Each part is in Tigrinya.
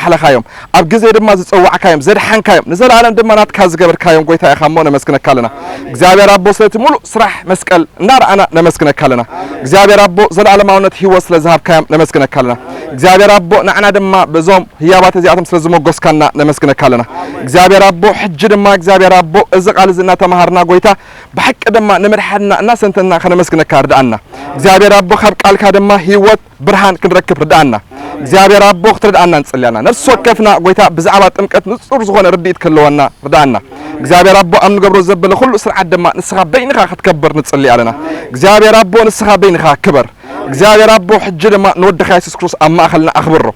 ዝሓለኻዮም፣ ኣብ ግዜ ድማ ዝጸዋዕካዮም፣ ዘድሓንካዮም፣ ንዘለኣለም ድማ ናትካ ዝገበርካዮም ጎይታ ኢኻ እሞ ነመስግነካ ኣለና። እግዚኣብሔር ኣቦ ስለቲ ሙሉእ ስራሕ መስቀል እናረኣና ነመስግነካ ኣለና። እግዚኣብሔር ኣቦ ዘለኣለማውነት ህይወት ስለ ዝሃብካዮም ነመስግነካ ኣለና። እግዚኣብሔር ኣቦ ንዓና ድማ በዞም ህያባት እዚኣቶም ስለ ዝመጎስካና ነመስግነካ ኣለና። እግዚኣብሔር ኣቦ ሕጂ ድማ እግዚኣብሔር ኣቦ እዚ ቃል እዚ እናተማሃርና ጎይታ ብሓቂ ድማ ንምድሓንና እናሰንተና ከነመስግነካ ርድኣና። እግዚኣብሔር ኣቦ ካብ ቃልካ ድማ ህይወት ብርሃን ክንረክብ ርድኣና። እግዚኣብሔር ኣቦ ክትርድኣና ንጽሊ ኣለና። ነፍሲ ወከፍና ጎይታ ብዛዕባ ጥምቀት ንጹር ዝኾነ ርድኢት ክህልወና ርድኣና። እግዚኣብሔር ኣቦ ኣብ ንገብሮ ዘበለ ኩሉ ስርዓት ድማ ንስኻ በይንኻ ክትከብር ንጽሊ ኣለና። እግዚኣብሔር ኣቦ ንስኻ በይንኻ ክበር። እግዚኣብሔር ኣቦ ሕጂ ድማ ንወድኻ የሱስ ክርስቶስ ኣብ ማእኸልና ኣኽብሮ።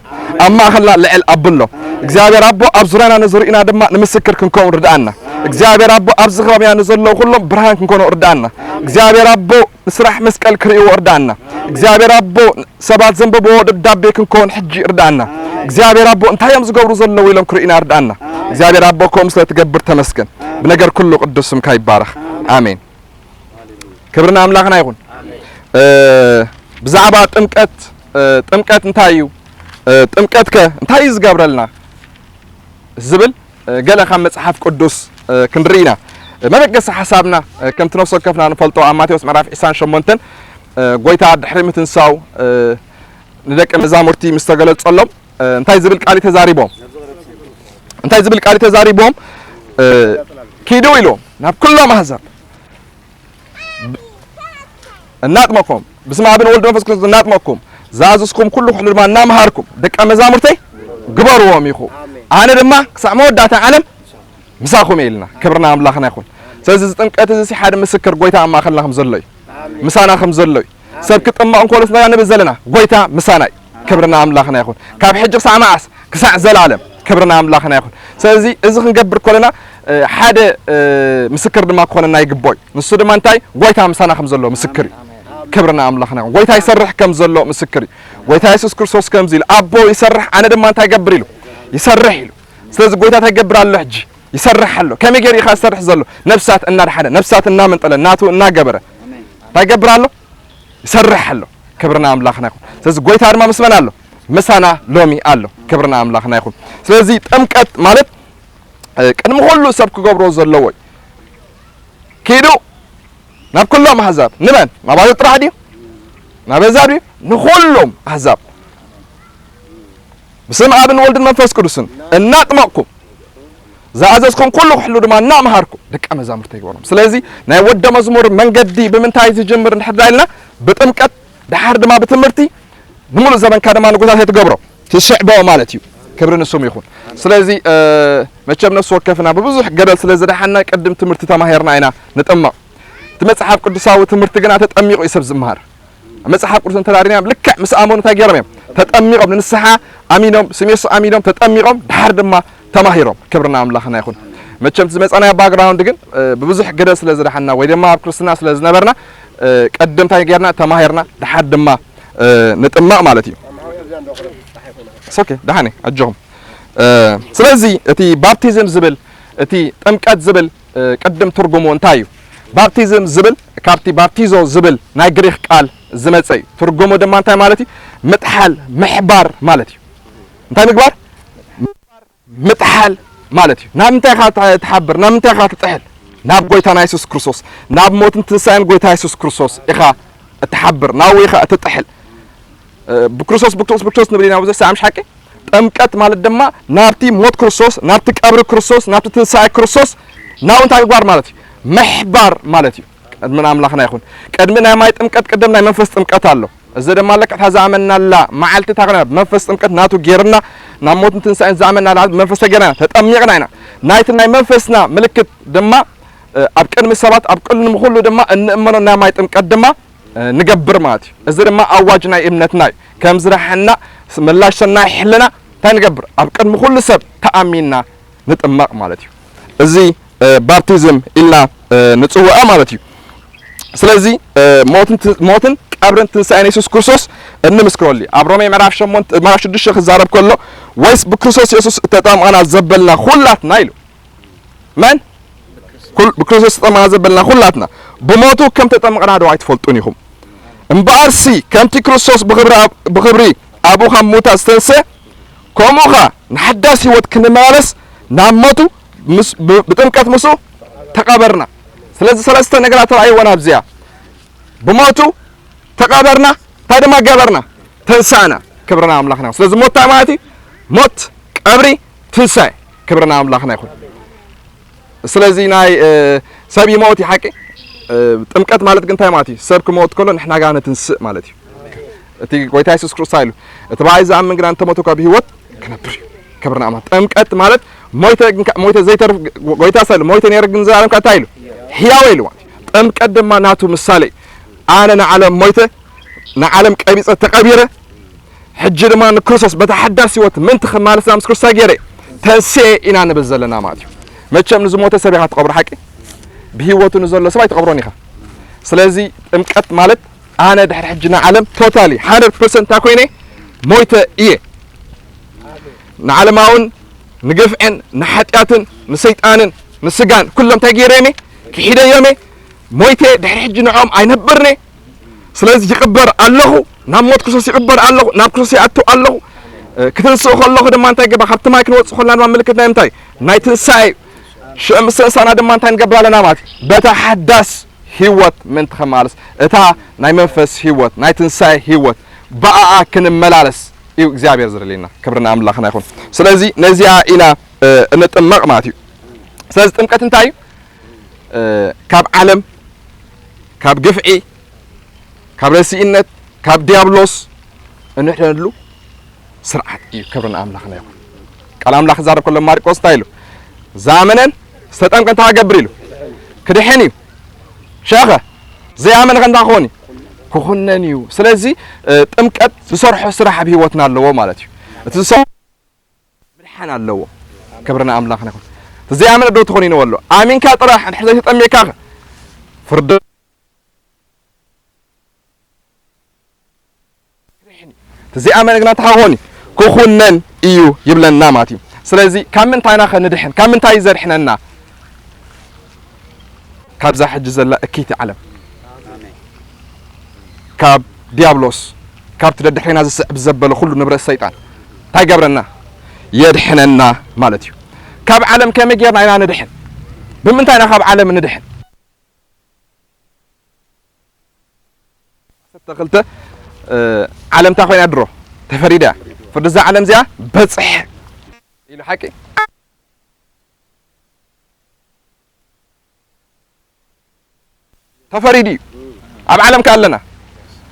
ኣብ ማእኸልና ልዕል ኣብሎ። እግዚኣብሔር ኣቦ ኣብ ዙርያና ንዝርእዩና ድማ ንምስክር ክንከውን ርድኣና። እግዚኣብሔር ኣቦ ኣብዚ ከባቢና ንዘለዉ ኩሎም ብርሃን ክንኮኖ ርድኣና። እግዚኣብሔር ኣቦ ንስራሕ መስቀል ክርእይዎ ርድኣና። እግዚኣብሔር ኣቦ ሰባት ዘንበብዎ ደብዳቤ ክንኮን ሕጂ ርድኣና። እግዚኣብሔር ኣቦ እንታይ እዮም ዝገብሩ ዘለዉ ኢሎም ክርእዩና ርድኣና። እግዚኣብሔር ኣቦ ከምኡ ስለ ትገብር ተመስገን። ብነገር ኩሉ ቅዱስ ስምካ ይባረኽ። ኣሜን። ክብሪ ንኣምላኽና ይኹን። እ፣ ብዛዕባ ጥምቀት፣ እ፣ ጥምቀት እንታይ እዩ? እ፣ ጥምቀት ከ እንታይ እዩ ዝገብረልና? ዝብል፣ እ፣ ገለ ካብ መጽሓፍ ቅዱስ፣ እ፣ ክንርኢ ኢና። እ፣ መበገሲ ሓሳብና፣ እ፣ ከምቲ ነፍሲ ወከፍና ንፈልጦ ኣብ ማቴዎስ ምዕራፍ ዕስራን ሸሞንተን፣ እ፣ ጎይታ ድሕሪ ምትንሳው፣ እ፣ ንደቂ መዛሙርቲ ምስ ተገለጸሎም፣ እ፣ እንታይ ዝብል ቃል እዩ ተዛሪቦም? እንታይ ዝብል ቃል እዩ ተዛሪቦም? እ፣ ኪዱ ኢሉ ናብ ኩሎም ኣህዛብ እናጥመቅኩም ብስመ ኣብን ወልድ መንፈስ ክርስቶስ እናጥመቅኩም ዝኣዘዝኩም ኩሉ ክሕሉ ድማ እናምሃርኩም ደቀ መዛሙርተይ ግበርዎም ኢኹ። ኣነ ድማ ክሳዕ መወዳእታ ዓለም ምሳኹም እየ ኢልና። ክብርና ኣምላኽና ይኹን። ስለዚ እዚ ጥምቀት እዚ ሓደ ምስክር ጎይታ ኣብ ማእኸልና ከም ዘሎ እዩ። ምሳና ከም ዘሎ እዩ። ሰብ ክጥመቕ እንከሎ ስለ ንብል ዘለና ጎይታ ምሳና እዩ። ክብርና ኣምላኽና ይኹን። ካብ ሕጂ ክሳዕ መዓስ? ክሳዕ ዘላለም። ክብርና ኣምላኽና ይኹን። ስለዚ እዚ ክንገብር ከለና፣ እ፣ ሓደ፣ እ፣ ምስክር ድማ ክኾነና ይግብኦ እዩ። ንሱ ድማ እንታይ? ጎይታ ምሳና ከም ዘሎ ምስክር እዩ። ክብርና ኣምላኽና ይኹን። ጎይታ ይሰርሕ ከም ዘሎ ምስክር እዩ። ጎይታ የሱስ ክርስቶስ ከምዚ ኢሉ፣ "ኣቦ ይሰርሕ፣ ኣነ ድማ እንታይ ይገብር?" ኢሉ፣ "ይሰርሕ" ኢሉ። ስለዚ ጎይታ እንታይ ይገብር ኣሎ ሕጂ? ይሰርሕ ኣሎ። ከመይ ገይሩ ኢኻ ዝሰርሕ ዘሎ? ነፍሳት እናድሓነ፣ ነፍሳት እናመንጠለ፣ ናቱ እናገበረ እንታይ ይገብር ኣሎ? ይሰርሕ ኣሎ። ክብርና ኣምላኽና ይኹን። ስለዚ ጎይታ ድማ ምስ መን ኣሎ? ምሳና ሎሚ ኣሎ። ክብርና ኣምላኽና ይኹን። ስለዚ ጥምቀት ማለት፣ እ፣ ቅድሚ ኩሉ ሰብ ክገብሮ ዘለዎ እዩ። ኪዱ ናብ ኩሎም ኣህዛብ። ንመን? ናብ ኣህዛብ ጥራሕ ድዩ? ናብ ኣህዛብ ድዩ? ንኹሎም ኣህዛብ። ብስም ኣብን ወልድን መንፈስ ቅዱስን እናጥመቕኩም ዝኣዘዝኩም ኩሉ ክሕሉ ድማ እናምሃርኩም ደቀ መዛሙርተይ ግበሮም። ስለዚ ናይ ወደ መዝሙር መንገዲ ብምንታይ ዝጅምር እንድሕር ዳ ኢልና፣ ብጥምቀት፣ ደሓር ድማ ብትምህርቲ፣ ንሙሉእ ዘመንካ ድማ ንጎይታ እንታይ ትገብሮ? ትስዕቦ ማለት እዩ። ክብሪ ንስሙ ይኹን። ስለዚ፣ እ፣ መቸም ነፍሲ ወከፍና ብብዙሕ ገደል ስለ ዝደሓና ቅድም ትምህርቲ ተማሂርና ኢና ንጥመቕ። እቲ መጽሓፍ ቅዱሳዊ ትምህርቲ ግና ተጠሚቑ እዩ ሰብ ዝመሃር። መጽሓፍ ቅዱስ እንተ ዳሪና ልክዕ ምስ ኣመኑ እንታይ ገይሮም እዮም? ተጠሚቖም፣ ንንስሓ ኣሚኖም፣ ስም የሱስ ኣሚኖም፣ ተጠሚቖም፣ ደሓር ድማ ተማሂሮም። ክብርና ኣምላኽና ይኹን። መቸም እቲ ዝመጻናዮ ባክግራውንድ ግን፣ እ፣ ብብዙሕ ገደል ስለ ዝደሓና ወይ ድማ ኣብ ክርስትና ስለ ዝነበርና፣ እ፣ ቀደም እንታይ ገይርና? ተማሂርና፣ ደሓር ድማ፣ እ፣ ንጥመቕ ማለት እዩ። ኦኬ፣ ደሓን እየ፣ ኣጆኹም። እ፣ ስለዚ እቲ ባፕቲዝም ዝብል፣ እቲ ጥምቀት ዝብል፣ እ፣ ቅድም ትርጉሙ እንታይ እዩ? ባፕቲዝም ዝብል ካብቲ ባፕቲዞ ዝብል ናይ ግሪኽ ቃል ዝመጸ እዩ። ትርጉሙ ድማ እንታይ ማለት እዩ? ምጥሓል፣ ምሕባር ማለት እዩ። እንታይ ምግባር? ምጥሓል ማለት እዩ። ናብ ምንታይ ኢኻ ትሓብር? ናብ ምንታይ ኢኻ ትጥሕል? ናብ ጎይታና የሱስ ክርስቶስ፣ ናብ ሞትን ትንሳኤን ጎይታ የሱስ ክርስቶስ ኢኻ እትሓብር፣ ናብኡ ኢኻ እትጥሕል። እ፣ ብክርስቶስ፣ ብክርስቶስ፣ ብክርስቶስ ንብል ኢና ብዙሕ ሰዓት፣ ምሽ ሓቂ? ጥምቀት ማለት ድማ ናብቲ ሞት ክርስቶስ፣ ናብቲ ቀብሪ ክርስቶስ፣ ናብቲ ትንሳኤ ክርስቶስ፣ ናብኡ እንታይ ምግባር ማለት እዩ? ምሕባር ማለት እዩ። ቅድሚ ኣምላኽና ይኹን። ቅድሚ ናይ ማይ ጥምቀት ቅድም ናይ መንፈስ ጥምቀት ኣሎ። እዚ ድማ ልክዕ እታ ዝኣመናላ መዓልቲ እታ ኮይና፣ መንፈስ ጥምቀት ናቱ ጌርና፣ ናብ ሞትን ትንሳኤን ዝኣመናላ መንፈስ ተጌርና ኢና፣ ተጠሚቕና ኢና። ናይቲ ናይ መንፈስና ምልክት ድማ፣ እ፣ ኣብ ቅድሚ ሰባት፣ ኣብ ቅድሚ ኩሉ ድማ እንእመኖ ናይ ማይ ጥምቀት ድማ፣ እ፣ ንገብር ማለት እዩ። እዚ ድማ ኣዋጅ ናይ እምነትና እዩ። ከም ዝደሓና ምላሽ ሰናይ ሕልና እንታይ ንገብር? ኣብ ቅድሚ ኩሉ ሰብ ተኣሚንና ንጥመቕ ማለት እዩ። እዚ፣ እ፣ ባፕቲዝም ኢልና፣ እ፣ ንጽውዖ ማለት እዩ። ስለዚ፣ እ፣ ሞትን ት-፣ ሞትን ቀብርን ትንሳኤን የሱስ ክርስቶስ እንምስክረሉ እዩ። ኣብ ሮሜ ምዕራፍ ሸሞንተ፣ ምዕራፍ ሽዱሽተ ክዛረብ ከሎ፣ "ወይስ ብክርስቶስ የሱስ እተጠምቐና ዘበልና ኩላትና?" ኢሉ። መን? ኩል-፣ ብክርስቶስ እተጠምቐና ዘበልና ኩላትና፣ ብሞቱ ከም ተጠምቕና ዶ ኣይትፈልጡን ኢኹም? እምበኣርሲ፣ ከምቲ ክርስቶስ ብኽብሪ ኣብ-፣ ብኽብሪ ኣብኡ ካብ ምዉታት ዝተንስአ፣ ከምኡ ኸኣ ንሓዳስ ህይወት ክንመላለስ ናብ ሞቱ ምስ-፣ ብ-፣ ብጥምቀት ምስኡ ተቐበርና። ስለዚ ሰለስተ ነገራት ተራእይወና ኣብዚኣ። ብሞቱ ተቐበርና፣ እንታይ ድማ ገበርና? ተንሳእና። ክብርና ኣምላኽና። ስለዚ ሞት እንታይ ማለት እዩ? ሞት፣ ቀብሪ፣ ትንሳኤ። ክብርና ኣምላኽና ይኹን። ስለዚ ናይ፣ እ፣ ሰብ ይሞት እዩ ሓቂ። እ፣ ጥምቀት ማለት ግን እንታይ ማለት እዩ? ሰብ ክሞት ከሎ ንሕና ጋር ንትንስእ ማለት እዩ። እቲ ጎይታ የሱስ ክርስቶስ ኢሉ፣ "እቲ ብኣይ ዝኣምን ግን እንተሞተ እኳ ብህይወት ክነብር እዩ." ክብርና ኣምላኽ። ጥምቀት ማለት ሞይተ ግን ከ-፣ ሞይተ ዘይተርፍ ጎይታ ሳሉ ሞይተ ነይረ ግን ዘላለም ከ እንታይ ኢሉ? ሕያው ኢሉ ማለት እዩ። ጥምቀት ድማ ናቱ ምሳሌ እዩ። ኣነ ንዓለም ሞይተ፣ ንዓለም ቀቢጸ ተቐቢረ፣ ሕጂ ድማ ንክርስቶስ በታ ሓዳስ ህይወት ምእንቲ ክማለስና ምስ ክርስቶስ ገይረ ተንስኤ ኢና ንብል ዘለና ማለት እዩ። መቸም ንዝሞተ ሰብ ኢኻ ትቐብሮ ሓቂ? ብህይወቱ ንዘሎ ሰብ ኣይትቐብሮን ኢኻ። ስለዚ ጥምቀት ማለት ኣነ ድሕሪ ሕጂ ንዓለም ቶታሊ፣ ሃንድረድ ፐርሰንት እንታይ ኮይነ? ሞይተ እየ። ንዓለማውን ንግፍዕን ንሓጢኣትን ንሰይጣንን ንስጋን ኩሎም እንታይ ገይረዮም እየ? ክሒደዮም እየ። ሞይተ ድሕሪ ሕጂ ንዕኦም ኣይነብርን እየ። ስለዚ ይቕበር ኣለኹ፣ ናብ ሞት ክርስቶስ ይቕበር ኣለኹ፣ ናብ ክርስቶስ ይኣቱ ኣለኹ። እ፣ ክትንስኡ ከለኹ ድማ እንታይ ገባ? ካብቲ ማይ ክንወጽእ ከለና ድማ ምልክት ናይ ምንታይ? ናይ ትንሳኤ እዩ። ሽዑ ምስ ተንሳእና ድማ እንታይ ንገብር ኣለና ማለት እዩ? በታ ሓዳስ ህይወት ምእንቲ ከማልስ፣ እታ ናይ መንፈስ ህይወት፣ ናይ ትንሳኤ ህይወት፣ ብኣኣ ክንመላለስ እዩ እግዚኣብሔር ዝደልየና። ክብሪ ንኣምላኽና ይኹን። ስለዚ ነዚኣ ኢና፣ እ፣ እንጥመቕ ማለት እዩ። ስለዚ ጥምቀት እንታይ እዩ? እ፣ ካብ ዓለም፣ ካብ ግፍዒ፣ ካብ ረሲእነት፣ ካብ ዲያብሎስ እንድሕነሉ ስርዓት እዩ። ክብሪ ንኣምላኽና ይኹን። ቃል ኣምላኽ ክዛረብ ከሎ ማርቆስ እንታይ ኢሉ? "ዝኣመነን ዝተጠምቀን እንታይ ክገብር?" ኢሉ፣ "ክድሕን እዩ። ሸኸ ዘይኣመነ ከ እንታይ ክኾን እዩ? ክኹነን እዩ።" ስለዚ፣ እ፣ ጥምቀት ዝሰርሖ ስራሕ ኣብ ህይወትና ኣለዎ ማለት እዩ። እቲ ዝሰርሖ ምድሓን ኣለዎ። ክብሪ ንኣምላኽና ይኹን። እቲ ዘይኣመነ ዶ ትኾን ኢንዎ ኣሎ? ኣሚንካ ጥራሕ እንድሕር ዘይተጠሚቕካ ኸ? ፍርዲ እቲ ዘይኣመነ ግና እንታይ ክኾን እዩ? ክኹነን እዩ ይብለና ማለት እዩ። ስለዚ ካብ ምንታይ ኢና ኸ ንድሕን? ካብ ምንታይ እዩ ዘድሕነና? ካብዛ ሕጂ ዘላ እክይቲ ዓለም፣ ካብ ዲያብሎስ፣ ካብቲ ደድሕሬና ዝስዕብ ዘበለ ኩሉ ንብረት ሰይጣን እንታይ ገብረና? የድሕነና ማለት እዩ። ካብ ዓለም ከመይ ጌርና ኢና ንድሕን? ብምንታይ ኢና ካብ ዓለም ንድሕን? ዓሰርተ ክልተ፣ እ፣ ዓለም እንታይ ኮይና ድሮ? ተፈሪዳ። ፍርዲ እዛ ዓለም እዚኣ በጽሐ ኢሉ ሓቂ ተፈሪዱ እዩ። ኣብ ዓለም ከ ኣለና?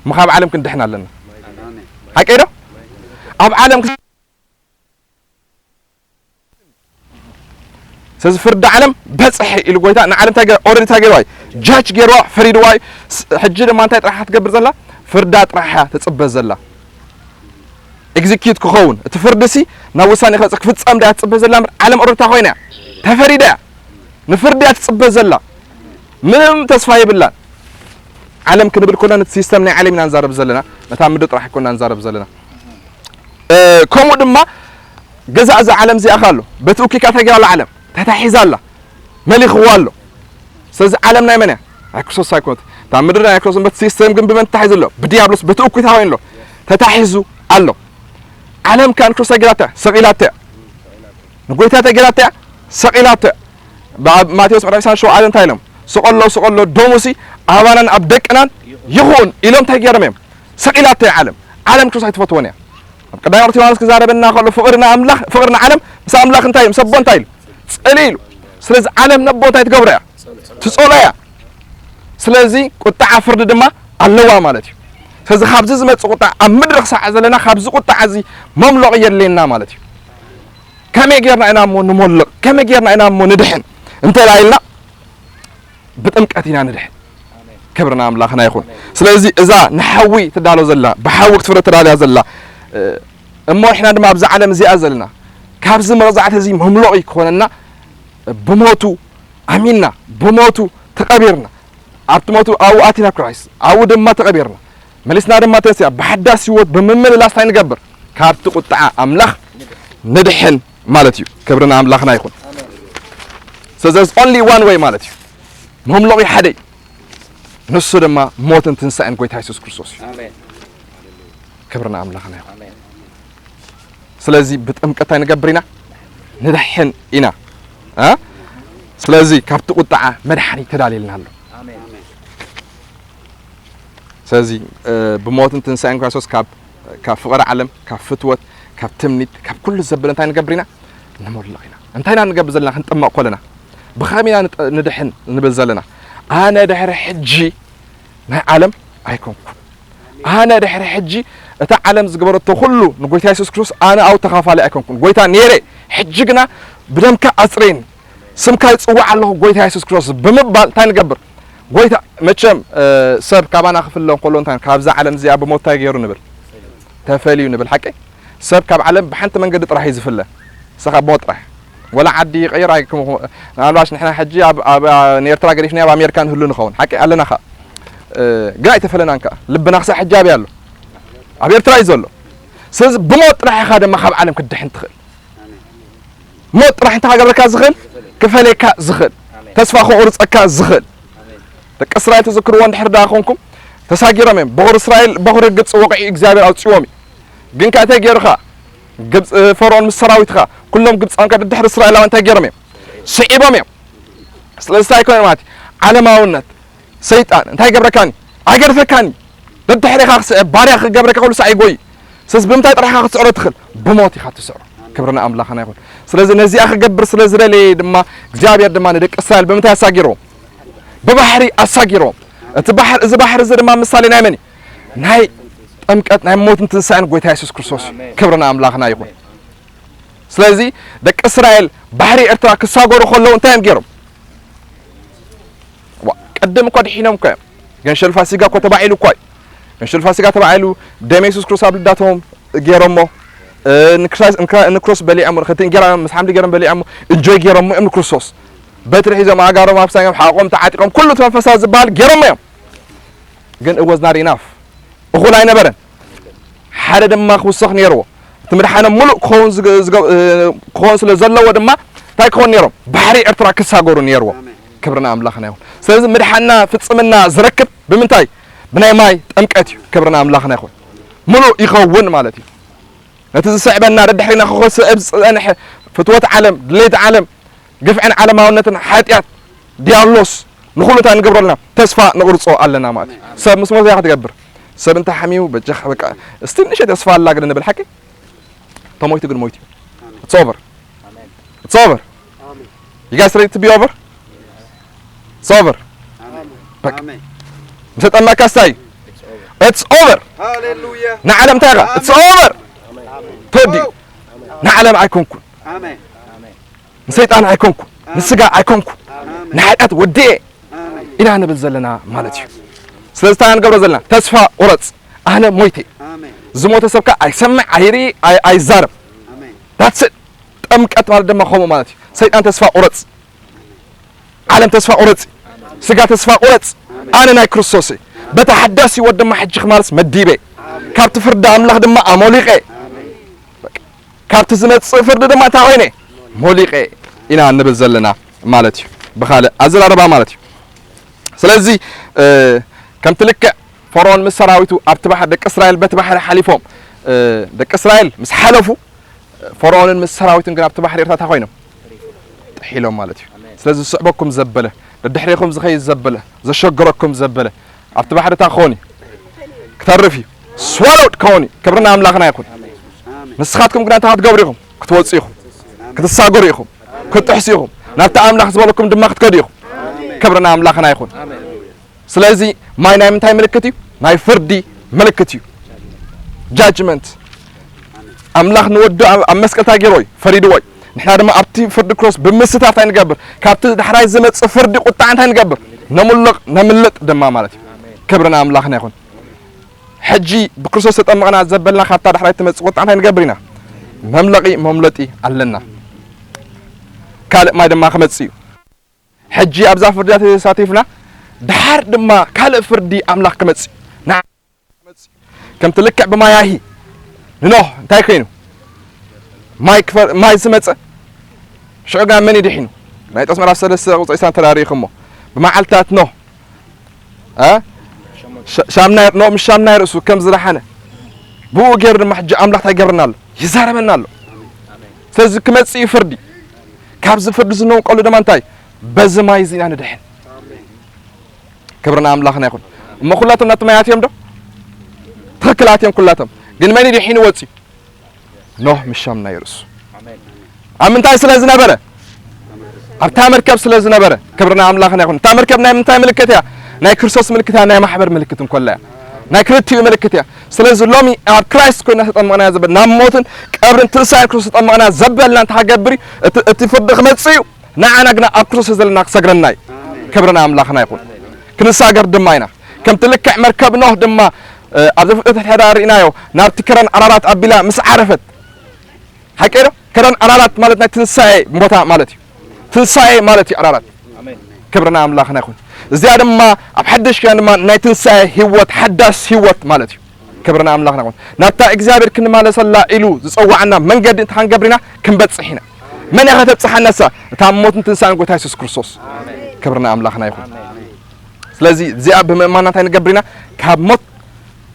እሞ ካብ ዓለም ክንድሕን ኣለና። ሓቂ ዶ? ኣብ ዓለም ክስ-፣ ስለዚ ፍርዲ ዓለም በጽሐ ኢሉ ጎይታ ንዓለም እንታይ ገ-፣ ኦልሬዲ እንታይ ገይርዋ እዩ? ጃጅ ገይርዋ፣ ፈሪድዋ እዩ። ስ-፣ ሕጂ ድማ እንታይ ጥራሕ ክትገብር ዘላ? ፍርዳ ጥራሕ እያ ትጽበ ዘላ። ኤግዚኪዩት ክኸውን፣ እቲ ፍርዲ ሲ ናብ ውሳኔ ክበጽሕ ክፍጸም ድያ ትጽበ ዘላ እምበር፣ ዓለም ኦልሬዲ ኮይና እያ። ተፈሪዳ እያ። ንፍርዲ እያ ትጽበ ዘላ። ምንም ተስፋ የብላን። ዓለም ክንብል ከለና ነቲ ሲስተም ናይ ዓለም ኢና ንዛረብ ዘለና። ነታ ምድሪ ጥራሕ ኣይኮና ንዛረብ ዘለና። እ፣ ከምኡ ድማ ገዛእ እዛ ዓለም እዚኣ ኸ ኣሎ። በቲ እኩይ ከ እንታይ ገይራ ኣላ ዓለም? ተታሒዛ ኣላ። መሊኽዋ ኣሎ። ስለዚ ዓለም ናይ መን እያ? ናይ ክርስቶስ ኣይኮነት። እታ ምድሪ ናይ ክርስቶስ እምበር፣ ሲስተም ግን ብመን ተታሒዙ ኣሎ? ብዲያብሎስ፣ በቲ እኩይ እንታይ ኮይኑ ኣሎ? ተታሒዙ ኣሎ። ዓለም ከ ንክርስቶስ ገይራታ፣ ሰቒላታ እያ። ንጎይታ እንታይ ገይራታ እያ? ሰቒላታ እያ። ኣብ ማቴዎስ ምዕራፍ ዕስራን ሸውዓተን እንታይ ኢሎም? ስቐሎ፣ ስቐሎ፣ ደሙሲ ኣባናን ኣብ ደቅናን ይኹን ኢሎም እንታይ ገይሮም እዮም? ሰቒላታ እያ ዓለም። ዓለም ክርስቶስ ኣይትፈትዎን እያ። ኣብ ቀዳማይ ዮሃንስ ክዛረበና ከሎ ፍቕሪ ንኣምላኽ፣ ፍቕሪ ንዓለም ምስ ኣምላኽ እንታይ ኢሉ? ምስ ኣቦ እንታይ ኢሉ? ጸልዩ ኢሉ። ስለዚ ዓለም ነቦ እንታይ ትገብሮ እያ? ትጸሎ እያ። ስለዚ ቁጥዓ ፍርዲ ድማ ኣለዋ ማለት እዩ። ስለዚ ካብዚ ዝመጽእ ቁጥዓ ኣብ ምድሪ ክሳዕ ዘለና ካብዚ ቁጥዓ እዚ መምለቒ የድልየና ማለት እዩ። ከመይ ጌርና ኢና እሞ ንሞልቕ? ከመይ ጌርና ኢና እሞ ንድሕን? እንተ ኢልና ብጥምቀት ኢና ንድሕን። ክብሪ ንኣምላኽና ይኹን። ስለዚ እዛ ንሓዊ ትዳሎ ዘላ፣ ብሓዊ ክትፍረ ተዳልያ ዘላ፣ እ፣ እሞ ንሕና ድማ ኣብዛ ዓለም እዚኣ ዘለና፣ ካብዚ መቕጻዕቲ እዚ መምለቒ ክኾነና ብሞቱ ኣሚንና፣ ብሞቱ ተቐቢርና፣ ኣብቲ ሞቱ ኣብኡ ኣቲና ክራይስት፣ ኣብኡ ድማ ተቐቢርና፣ መሊስና ድማ ተንሲኣ፣ ብሓዳስ ህይወት ብምምልላስ እንታይ ንገብር? ካብቲ ቁጥዓ ኣምላኽ ንድሕን ማለት እዩ። ክብሪ ንኣምላኽና ይኹን። So there's only one way ማለት እዩ። መምለቒ ሓደ እዩ። ንሱ ድማ ሞትን ትንሳኤን ጎይታ የሱስ ክርስቶስ እዩ። ኣሜን። ክብሪ ንኣምላኽና ይኹን። ኣሜን። ስለዚ ብጥምቀት እንታይ ንገብር ኢና? ንድሕን ኢና። እ? ስለዚ ካብቲ ቁጥዓ መድሓኒ ተዳልየልና ኣሎ። ስለዚ፣ እ፣ ብሞትን ትንሳኤን ክርስቶስ ካብ፣ ካብ ፍቕሪ ዓለም፣ ካብ ፍትወት፣ ካብ ትምኒት፣ ካብ ኩሉ ዘብል እንታይ ንገብር ኢና? ንሞልቕ ኢና። እንታይ ኢና ንገብር ዘለና? ክንጥመቕ ከለና ብኸመይ ኢና ንጠ-፣ ንድሕን ንብል ዘለና? ኣነ ድሕሪ ሕጂ ናይ ዓለም ኣይኮንኩን። ኣነ ድሕሪ ሕጂ እታ ዓለም ዝገበረቶ ኩሉ ንጎይታ የሱስ ክርስቶስ ኣነ ኣብኡ ተኻፋሊ ኣይኮንኩን። ጎይታ ነይረ፣ ሕጂ ግና ብደምካ ኣጽርየኒ፣ ስምካ ይጽዋዕ ኣለኹ ጎይታ የሱስ ክርስቶስ ብምባል እንታይ ንገብር? ጎይታ መቸም፣ እ፣ ሰብ ካባና ክፍለ እንከሎ እንታይ ካብዛ ዓለም እዚኣ ብሞት እንታይ ገይሩ ንብል? ተፈልዩ ንብል። ሓቂ? ሰብ ካብ ዓለም ብሓንቲ መንገዲ ጥራሕ እዩ ዝፍለ። ንሳ ካብ ሞት ጥራሕ። ወላ ዓዲ ይቐይር ኣይክም-፣ ምናልባሽ ንሕና ሕጂ ኣብ፣ ኣብ፣ ኣብ ኤርትራ ገዲፍና ኣብ ኣሜሪካ ንህሉ ንኸውን። ሓቂ ኣለና ኸኣ። እ፣ ግን ኣይተፈለናን ከኣ። ልብና ክሳብ ሕጂ ኣበይ ኣሎ? ኣብ ኤርትራ እዩ ዘሎ። ስለዚ ብሞት ጥራሕ ኢኻ ድማ ካብ ዓለም ክትድሕን ትኽእል። ሞት ጥራሕ እንታይ ክገብረካ ዝኽእል? ክፈለየካ ዝኽእል። ተስፋ ከቑርጸካ ዝኽእል። ደቂ እስራኤል ትዝክርዎ እንድሕር ደኣ ኾንኩም፣ ተሳጊሮም እዮም። በኹሪ እስራኤል፣ በኹሪ ግብጺ ወቒዑ እግዚኣብሔር ኣውጽዎም እዩ። ግን ከ እንታይ ገይሩ ኸኣ? ግብጺ፣ ፈርዖን ምስ ሰራዊቱ ኸኣ፣ ኩሎም ግብጻውያን ከኣ ድድሕሪ እስራኤላውያን እንታይ ገይሮም እዮም? ስዒቦም እዮም። ስለዚ እንታይ ኮይኑ ማለት እዩ? ዓለማውነት፣ ሰይጣን እንታይ ይገብረካኒ? ኣይገድፈካኒ። ደድሕሬኻ ክስዕብ፣ ባርያ ክገብረካ ኩሉ ሳዕ ይጎይ። ስለዚ ብምንታይ ጥራሕ ኢኻ ክትስዕሮ ትኽእል? ብሞት ኢኻ ትስዕሮ። ክብሪ ንኣምላኽና ይኹን። ስለዚ ነዚኣ ክገብር ስለ ዝደለየ ድማ እግዚኣብሔር ድማ ንደቂ እስራኤል ብምንታይ ኣሳጊርዎም? ብባሕሪ ኣሳጊርዎም። እቲ ባሕሪ፣ እዚ ባሕሪ እዚ ድማ ምሳሌ ናይ መን እዩ? ናይ ጥምቀት፣ ናይ ሞትን ትንሳኤን ጎይታ የሱስ ክርስቶስ እዩ። ክብሪ ንኣምላኽና ይኹን። ስለዚ ደቂ እስራኤል ባሕሪ ኤርትራ ክሳገሩ ከለዉ እንታይ እዮም ገይሮም? ዋ፣ ቅድም እኮ ድሒኖም እኮ እዮም። ገንሸል ፋሲጋ እኮ ተባዒሉ እኮ እዩ። ገንሸል ፋሲጋ ተባዒሉ፣ ደም የሱስ ክርስቶስ ኣብ ልዳቶም ገይሮሞ፣ እ፣ ንክራስ-፣ ንክራ-፣ ንክሮስ በሊዖም፣ እቲ እንጌራ ምስ ሓምሊ ገይሮም በሊዖሞ፣ እንጆይ ገይሮሞ እዮም ንክርስቶስ። በትሪ ሒዞም፣ ኣእጋሮም ኣብሳዮም፣ ሓቆም ተዓጢቖም፣ ኩሉ እቲ መንፈሳዊ ዝበሃል ገይሮሞ እዮም። ግን it was not enough። እኹል ኣይነበረን። ሓደ ድማ ክውሰኽ ነይርዎ። እቲ ምድሓኖም ምሉእ ክኸውን ዝገ-፣ ዝገ-፣ እ፣ ክኸውን ስለ ዘለዎ ድማ እንታይ ክኸውን ነይሮም? ባሕሪ ኤርትራ ክሳገሩ ነይርዎ። ኣሜን። ክብሪ ንኣምላኽና ይኹን። ስለዚ ምድሓንና ፍጽምና ዝረክብ ብምንታይ? ብናይ ማይ ጥምቀት እዩ። ክብሪ ንኣምላኽና ይኹን። ምሉእ ይኸውን ማለት እዩ። ነቲ ዝስዕበና ደድሕሪና ክኸስዕብ ዝጸንሐ ፍትወት ዓለም፣ ድሌት ዓለም፣ ግፍዕን ዓለማውነትን ሓጢኣት ዲያብሎስ ንኹሉ እንታይ ንገብሮ ኣለና? ተስፋ ንቕርጾ ኣለና ማለት እዩ። ሰብ ምስ ሞተ እንታይ ክትገብር? ሰብ እንተ ሓሚሙ በጃኻ በቃ እስቲ ንእሽተይ ተስፋ ኣላ ግን ንብል ሓቂ? ተሞይቱ ግን ሞይቱ እዩ። It's over. It's over. You guys ready to be over? It's over. በቃ። ኣሜን። ምስ ተጠመቅካ እንታይ እዩ? It's over. ሃሌሉያ። ንዓለም እንታይ ኢኻ? It's over. ተወዲኡ። ንዓለም ኣይኮንኩን። ኣሜን። ንሰይጣን ኣይኮንኩን። ንስጋ ኣይኮንኩን። ኣሜን። ንሓጢኣት ወዲኤ ኣሜን። ኢና ንብል ዘለና ማለት እዩ። ስለዚ እንታይ ንገብሮ ዘለና? ተስፋ ቁረጽ። ኣነ ሞይተ። ኣሜን። ዝሞተ ሰብካ ኣይሰምዕ፣ ኣይርኢ፣ ኣይ-፣ ኣይዛረብ። ኣሜን። That's it። ጥምቀት ማለት ድማ ከምኡ ማለት እዩ። ሰይጣን ተስፋ ቁረጽ። ዓለም ተስፋ ቁረጽ። ስጋ ተስፋ ቁረጽ። ኣነ ናይ ክርስቶስ እየ። በታ ሓዳስ ህይወት ድማ ሕጂ ክማልስ መዲበ። ካብቲ ፍርዲ ኣምላኽ ድማ ኣሞሊቐ። ካብቲ ዝመጽእ ፍርዲ ድማ እንታይ ኮይነ? ሞሊቐ ኢና ንብል ዘለና ማለት እዩ። ብኻልእ ኣዘራርባ ማለት እዩ። ስለዚ፣ እ፣ ከምቲ ልክዕ ፈርዖን ምስ ሰራዊቱ ኣብቲ ባሕሪ፣ ደቂ እስራኤል በቲ ባሕሪ ሓሊፎም፣ እ፣ ደቂ እስራኤል ምስ ሓለፉ፣ ፈርዖንን ምስ ሰራዊቱን ግን ኣብቲ ባሕሪ ኤርትራ እንታይ ኮይኖም? ጥሒሎም ማለት እዩ። ስለዚ ዝስዕበኩም ዘበለ፣ ደድሕሬኹም ዝኸይድ ዘበለ፣ ዘሸግረኩም ዘበለ፣ ኣብቲ ባሕሪ እንታይ ክኸውን እዩ? ክተርፍ እዩ። Swallowed ክኸውን እዩ። ክብሪ ንኣምላኽና ይኹን። ንስኻትኩም ግና እንታይ ክትገብሩ ኢኹም? ክትወጹ ኢኹም። ክትሳገሩ ኢኹም። ክትጥሕሱ ኢኹም። ናብቲ ኣምላኽ ዝበለኩም ድማ ክትከዱ ኢኹም። ክብሪ ንኣምላኽና ይኹን። ስለዚ ማይ ናይ ምንታይ ምልክት እዩ? ናይ ፍርዲ ምልክት እዩ። Judgment። ኣምላኽ ንወዱ ኣብ፣ ኣብ መስቀል እንታይ ገይርዎ እዩ? ፈሪድዎ እዩ። ንሕና ድማ ኣብቲ ፍርዲ ክርስቶስ ብምስታፍ እንታይ ንገብር? ካብቲ ዳሕራይ ዝመጽእ ፍርዲ ቁጣ እንታይ ንገብር? ነሙልቕ፣ ነምልጥ ድማ ማለት እዩ። ክብሪ ንኣምላኽና ይኹን። ሕጂ ብክርስቶስ ተጠመቕና ዘበልና ካብታ ዳሕራይ ትመጽእ ቁጣ እንታይ ንገብር ኢና? መምለቒ፣ መምለጢ ኣለና። ካልእ ማይ ድማ ክመጽእ እዩ። ሕጂ ኣብዛ ፍርዲ ተሳቲፍና፣ ድሓር ድማ ካልእ ፍርዲ ኣምላኽ ክመጽእ ና-፣ ከምቲ ልክዕ ብማያሂ ንኖህ እንታይ ኮይኑ? ማይ ክፈ-፣ ማይ ዝመጸ ሽዑ ጋር መን ይድሒኑ? ናይ ጢሞቴዎስ ምዕራፍ ሰለስተ ቁጽሪ ዕስራን ተራሪኹሞ። ብመዓልታት ኖህ፣ እ? ሸ-፣ ሻም ናይ፣ ኖህ ምስ ሻም ናይ ርእሱ ከም ዝደሓነ። ብኡ ገይሩ ድማ ሕጂ ኣምላኽ እንታይ ይገብረና ኣሎ? ይዛረበና ኣሎ። ተዚ ክመጽእ እዩ ፍርዲ። ካብዚ ፍርዲ ዝነውቀሉ ድማ እንታይ? በዚ ማይ እዚ ኢና ንድሕን። ክብርና ኣምላኽና ይኹን። እሞ ኩላቶም ናብቲ ማይ ኣትዮም ዶ? ትኽክል ኣትዮም ኩላቶም። ግን መን ድሒኑ ወጺኡ? ኖህ ምሻም ናይ ርእሱ። ኣብ ምንታይ ስለ ዝነበረ? ኣብታ መርከብ ስለ ዝነበረ። ክብርና ኣምላኽና ይኹን። እታ መርከብ ናይ ምንታይ ምልክት እያ? ናይ ክርስቶስ ምልክት እያ፣ ናይ ማሕበር ምልክት እንኮላ እያ። ናይ ክልቲኡ ምልክት እያ። ስለዚ ሎሚ ኣብ ክራይስት ኮይና ተጠመቕና ዘበል ናብ ሞትን ቀብርን ትንሳኤን ክርስቶስ ተጠመቕና ዘበልና እንተሃገብር እቲ፣ እቲ ፍርዲ ክመጽእ እዩ። ንዓና ግና ኣብ ክርስቶስ ዘለና ክሰግረና እዩ። ክብርና ኣምላኽና ይኹን። ክንሳገር ድማ ኢና። ከምቲ ልክዕ መርከብ ኖህ ድማ፣ እ፣ ኣብ ዘፍጥረት ሕዳር ርኢናዮ፣ ናብቲ ከረን ኣራራት ኣቢላ ምስ ዓረፈት። ሓቂ ዶ? ከረን ኣራራት ማለት ናይ ትንሳኤ ቦታ ማለት እዩ። ትንሳኤ ማለት እዩ ኣራራት። ክብርና ኣምላኽና ይኹን። እዚኣ ድማ ኣብ ሓድሽ ኪዳን ድማ ናይ ትንሳኤ ህይወት፣ ሓዳስ ህይወት ማለት እዩ። ክብርና ኣምላኽና ይኹን። ናብታ እግዚኣብሔር ክንማለሰላ ኢሉ ዝጸዋዓና መንገዲ እንተ ክንገብርና ክንበጽሕ ኢና። መን እያ ከተብጽሓናሳ? እታ ሞትን ትንሳኤን ጎይታ የሱስ ክርስቶስ። ክብርና ኣምላኽና ይኹን። ስለዚ እዚኣ ብምእማንና እንታይ ንገብር ኢና? ካብ ሞት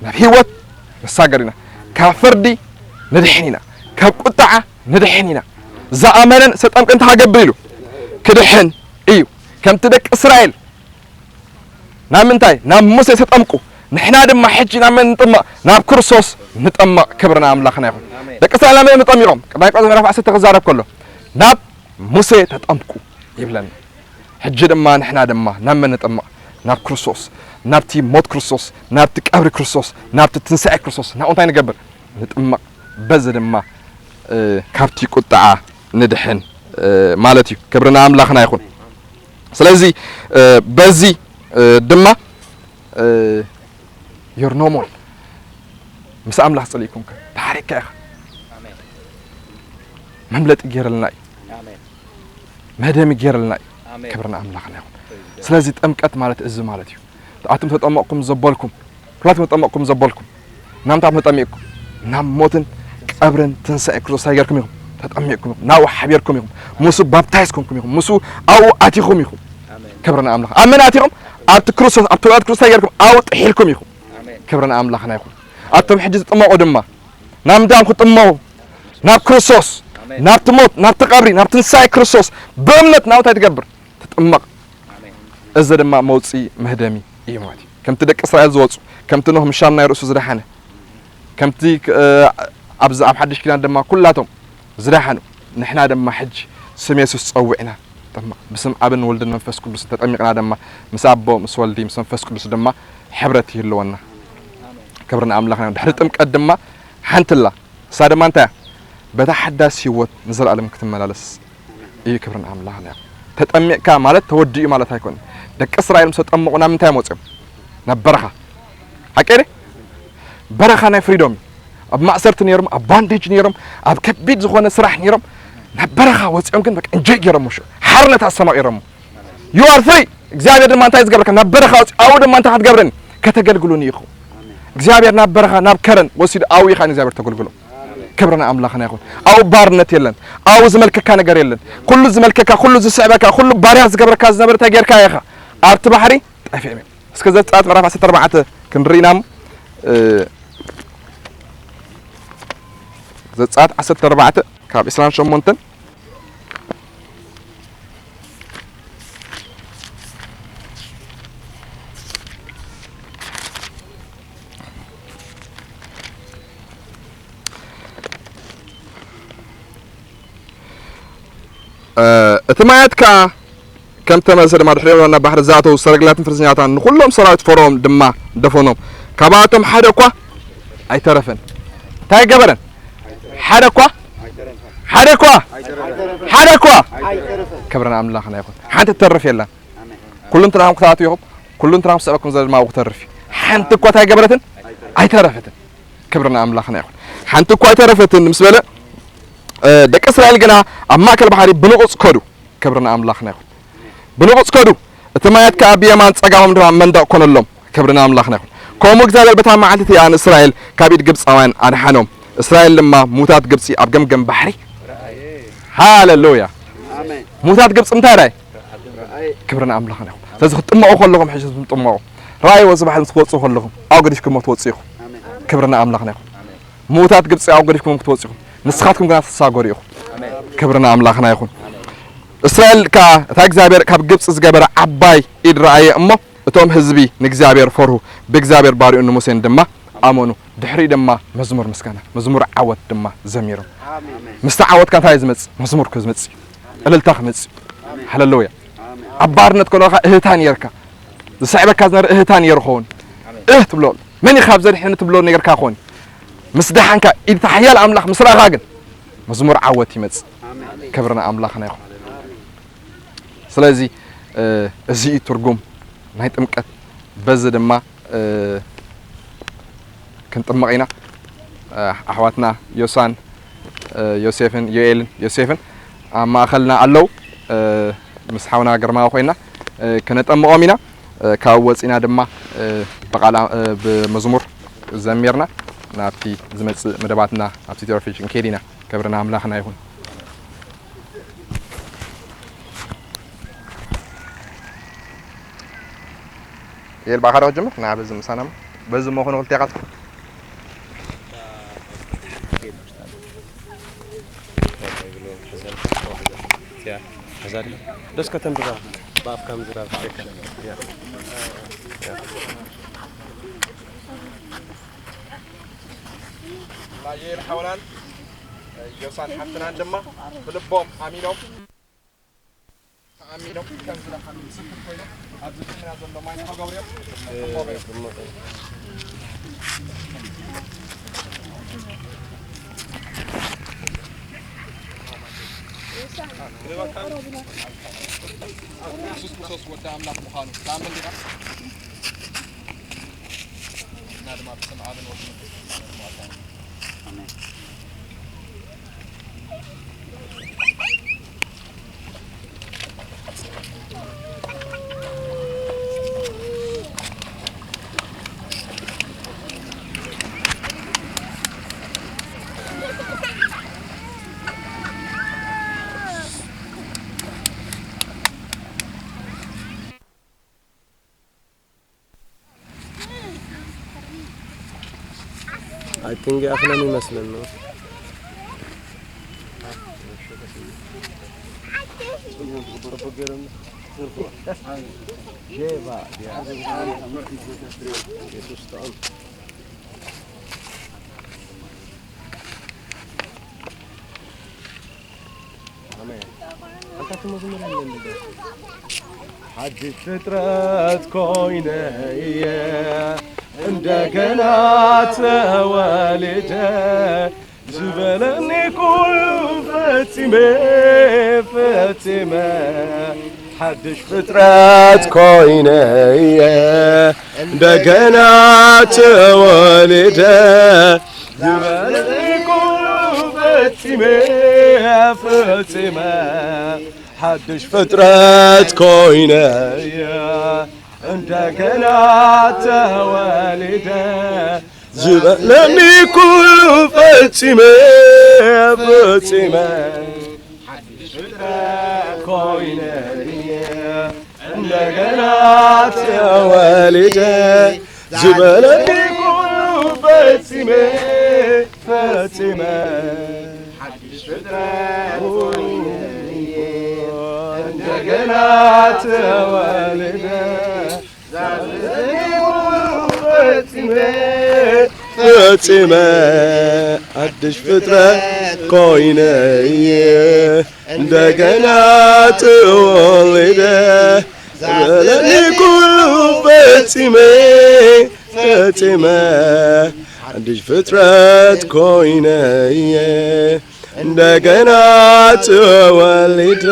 ናብ ህይወት ንሳገር ኢና። ካብ ፍርዲ ንድሕን ኢና። ካብ ቁጥዓ ንድሕን ኢና። ዝኣመነን ዝተጠምቀን እንታይ ክገብር ኢሉ? ክድሕን እዩ። ከምቲ ደቂ እስራኤል ናብ ምንታይ? ናብ ሙሴ ተጠምቁ። ንሕና ድማ ሕጂ ናብ መን ንጥመቕ? ናብ ክርስቶስ ንጠመቕ። ክብርና ኣምላኽና ይኹን። ኣሜን። ደቂ እስራኤል ናብ መን ተጠሚቖም? ቀዳማይ ቆሮንቶስ ምዕራፍ ዓሰርተ ክዛረብ ከሎ ናብ ሙሴ ተጠምቁ ይብለና። ሕጂ ድማ ንሕና ድማ ናብ መን ንጥመቕ? ናብ ክርስቶስ፣ ናብቲ ሞት ክርስቶስ፣ ናብቲ ቀብሪ ክርስቶስ፣ ናብቲ ትንሳኤ ክርስቶስ። ናብኡ እንታይ ንገብር? ንጥመቕ። በዚ ድማ፣ እ፣ ካብቲ ቁጥዓ ንድሕን፣ እ፣ ማለት እዩ። ክብርና ኣምላኽና ይኹን። ስለዚ፣ እ፣ በዚ፣ እ፣ ድማ፣ እ፣ you're no more። ምስ ኣምላኽ ጸሊእኩምካ፣ ተሓሪቅካ ኢኻ። ኣሜን። መምለጢ ገይረልና እዩ። ኣሜን። መደሚ ገይረልና እዩ። ኣሜን። ክብርና ኣምላኽና ይኹን። ስለዚ ጥምቀት ማለት እዚ ማለት እዩ። ኣቱም ተጠመቕኩም ዘበልኩም፣ ኩላትኩም ተጠመቕኩም ዘበልኩም፣ ናብ ምንታይ ተጠሚቕኩም? ናብ ሞትን ቀብርን ትንሳኤ ክርስቶስ እንታይ ገይርኩም ኢኹም? ተጠሚቕኩም ኢኹም። ናብኡ ሓቢርኩም ኢኹም። ምስኡ ባፕታይዝ ኮንኩም ኢኹም። ምስኡ ኣብኡ ኣቲኹም ኢኹም። ኣሜን። ክብርና ኣምላኽ። ኣብ መን ኣቲኹም? ኣብቲ ክርስቶስ፣ ኣብ ተወላዲ ክርስቶስ እንታይ ገይርኩም? ኣብኡ ጥሒልኩም ኢኹም። ኣሜን። ክብርና ኣምላኽና ይኹን። ኣቶም ሕጂ ትጥመቑ ድማ፣ ናብ ምንታይ ክትጥመቑ? ናብ ክርስቶስ፣ ኣሜን። ናብቲ ሞት፣ ናብቲ ቀብሪ፣ ናብ ትንሳኤ ክርስቶስ ብእምነት ናብኡ እንታይ ትገብር? ትጥመቕ። ኣሜን። እዚ ድማ መውፅኢ መህደሚ እዩ ማለት እዩ። ከምቲ ደቂ እስራኤል ዝወፁ፣ ከምቲ ኖህ ምሻም ናይ ርእሱ ዝደሓነ፣ ከምቲ፣ እ፣ ኣብዚ ኣብ ሓድሽ ኪዳን ድማ ኩላቶም ዝደሓኑ፣ ንሕና ድማ ሕጂ ስም የሱስ ጸዊዕና፣ ጠመቕ-፣ ብስም ኣብን ወልድን መንፈስ ቅዱስ ተጠሚቕና ድማ ምስ ኣቦ፣ ምስ ወልዲ፣ ምስ መንፈስ ቅዱስ ድማ ሕብረት ይህልወና። ክብሪ ንኣምላኽና። ድሕሪ ጥምቀት ድማ ሓንቲ ኣላ። እሳ ድማ እንታይ እያ? በታ ሓዳስ ህይወት ንዘለኣለም ክትመላለስ እዩ። ክብሪ ንኣምላኽና። ተጠሚቕካ ማለት ተወዲኡ ማለት ኣይኮነን። ደቂ እስራኤል ምስ ተጠመቑ ናብ ምንታይ እዮም ወፂኦም? ናብ በረኻ። ሓቂ ድዩ? በረኻ ናይ ፍሪዶም እዩ። ኣብ ማእሰርቲ ነይሮም፣ ኣብ ባንዴጅ ነይሮም፣ ኣብ ከቢድ ዝኾነ ስራሕ ነይሮም። ናብ በረኻ ወፂኦም ግን በቃ እንጆይ ገይሮም፣ ሽዑ ሓርነት ኣስተማቒሮም። You are free። እግዚኣብሔር ድማ እንታይ ዝገብረካ? ናብ በረኻ ወፂኡ፣ ኣብኡ ድማ እንታይ ክትገብረኒ? ከተገልግሉኒ ኢኹም። እግዚኣብሔር ናብ በረኻ፣ ናብ ከረን ወሲዱ ኣብኡ ኢኻ ንእግዚኣብሔር ተገልግሎ። ክብሪ ንኣምላኽና ይኹን። ኣብኡ ባርነት የለን። ኣብኡ ዝመልከካ ነገር የለን። ኩሉ ዝመልከካ፣ ኩሉ ዝስዕበካ፣ ኩሉ ባርያ ዝገብረካ ዝነበረ እንታይ ጌርካ ኢኻ? ኣብቲ ባሕሪ ጠፊኦም እዮም። እስከ ዘጸኣት ምዕራፍ ዓሰርተ ኣርባዕተ ክንርኢ ኢና እሞ፣ እ፣ ዘጸኣት ዓሰርተ ኣርባዕተ ካብ ዕስራን ሸሞንተን እ፣ እቲ ማያት ከኣ ከም ተመልሰ ድማ ድሕሪኦም ናብ ባሕሪ ዝኣተዉ ሰረገላትን ፈረሰኛታትን ንኹሎም ሰራዊት ፈርዖን ድማ ደፈኖም። ካብኣቶም ሓደ እኳ ኣይተረፈን። እንታይ ገበረን? ሓደ እኳ፣ ሓደ እኳ፣ ሓደ እኳ። ክብሪ ንኣምላኽና ይኹን። ሓንቲ ትተርፍ የላን። ኩሉ እንትናኹም ክትኣትዉ ኢኹም። ኩሉ እንትናኹም ክስዕበኩም ዘሎ ድማ ኣብኡ ክተርፍ እዩ። ሓንቲ እኳ እንታይ ገበረትን? ኣይተረፈትን። ክብሪ ንኣምላኽና ይኹን። ሓንቲ እኳ ኣይተረፈትን ምስ በለ፣ እ፣ ደቂ እስራኤል ግና ኣብ ማእከል ባሕሪ ብንቑጽ ከዱ። ክብሪ ንኣምላኽና ይኹን። ብንቑጽ ከዱ። እቲ ማያት ከኣ ብየማን ጸጋሞም ድማ መንደቕ ኮነሎም። ክብሪ ንኣምላኽና ይኹን። ከምኡ እግዚኣብሔር በታ መዓልቲ እቲኣ ንእስራኤል ካብ ኢድ ግብጻውያን ኣድሓኖም። እስራኤል ድማ ምዉታት ግብጺ ኣብ ገምገም ባሕሪ። ሃሌሉያ። ኣሜን። ምዉታት ግብጺ እንታይ ራእይ? ክብሪ ንኣምላኽና ይኹን። ስለዚ ክትጥመቑ ከለኹም፣ ሕጂ ክትጥመቑ፣ ራእይዎ እዚ ባሕሪ ምስ ክትወጽኡ ከለኹም፣ ኣብኡ ገዲፍኩሞ ትወጽኡ ኢኹም። ኣሜን። ክብሪ ንኣምላኽና ይኹን። ኣሜን። ምዉታት ግብጺ ኣብኡ ገዲፍኩሞም ክትወጽኡ ኢኹም። ንስኻትኩም ግና ትሳገሩ ኢኹም። ኣሜን። ክብሪ ንኣምላኽና ይኹን። እስራኤል ከኣ እታ እግዚኣብሔር ካብ ግብጺ ዝገበረ ዓባይ ኢድ ረኣየ እሞ፣ እቶም ህዝቢ ንእግዚኣብሔር ፈርሁ፣ ብእግዚኣብሔር ባሪኡ ንሙሴን ድማ ኣመኑ። ድሕሪኡ ድማ መዝሙር ምስጋና፣ መዝሙር ዓወት ድማ ዘሚሮም። ምስቲ ዓወትካ እንታይ ዝመጽእ? መዝሙር ክመጽእ እዩ። እልልታ ክመጽእ እዩ። ሃሌሉያ። ኣብ ባርነት ከለኻ እህታ ነይርካ። ዝስዕበካ ዝነበረ እህታ ነይሩ ኸውን። እህ ትብሎ። መን እዩ ካብ ዘድሕን ትብሎ ነይርካ ኸውን። ምስ ደሓንካ፣ ኢድታ ሓያል ኣምላኽ ምስ ረኣኻ ግን መዝሙር ዓወት ይመጽእ። ክብሪ ንኣምላኽና ይኹን። ስለዚ፣ እ፣ እዚ እዩ ትርጉም ናይ ጥምቀት። በዚ ድማ፣ እ፣ ክንጥመቕ ኢና። እ፣ ኣሕዋትና ዮሳን፣ እ፣ ዮሴፍን፣ ዮኤልን ዮሴፍን ኣብ ማእኸልና ኣለዉ። እ፣ ምስ ሓውና ግርማዊ ኮይና፣ እ፣ ከነጠምቖም ኢና። እ፣ ካብኡ ወፂና ድማ፣ እ፣ ብቓል ኣ-፣ እ፣ ብመዝሙር ዘሚርና ናብቲ ዝመፅእ መደባትና ኣብቲ ቴሌቪዥን ክንከይድ ኢና። ክብሪ ንኣምላኽና ይኹን። የል ባኻዶ ጀምር ና በዚ ምሳና በዚ መኾኑ ክልቴ ቃት ደስ ከተንብባ ብኣፍካ ምዝራብ ትሸከም። ያ። ያ። ላየል ሓውናን ዮሳን ሓፍትናን ድማ ብልቦም ኣሚኖም ተኣሚኖም ከም ዝለሓኑ ምስክር ኮይኖም ኣብዚ ቅድሚና ዘሎ ማይ ከገብሩ እዮም። የሱስ ክርስቶስ ወዲ ኣምላኽ ምዃኑ ትኣምን ዲኻ? እና ድማ ብስም ኣብን ወልድን መንፈስ ቅዱስን ኣሜን። I think ኣኽለን ይመስለኒ። ሓድሽ ፍጥረት ኮይነ እየ እንደገና ተወልደ ዝበለኒ ኩሉ ፈጺመ ፈጺመ ሓድሽ ፍጥረት ኮይነ እየ እንደገና ተወልደ ዝበለኒ ኩሉ ፈጺመ ፈጺመ ሓድሽ ፍጥረት ኮይነ እየ እንደገና ተወሊደ ዝበለኒ ኩሉ ፈጺመ ፈጺመ ሓድሽ ፍጥረት ኮይነ እየ እንደገና ተወሊደ ዝበለኒ ኩሉ ፈጺመ ፈጺመ ሓድሽ ፍጥረት ኮይነ እየ እንደገና ተወልደ ዝበለኒ ኩሉ ፈጺመ ፈጺመ ሓድሽ ፍጥረት ኮይነ እየ እንደገና ተወልደ ዘለኒ ኩሉ ፈጺመ ፈጺመ ሓድሽ ፍጥረት ኮይነ እየ እንደገና ተወልደ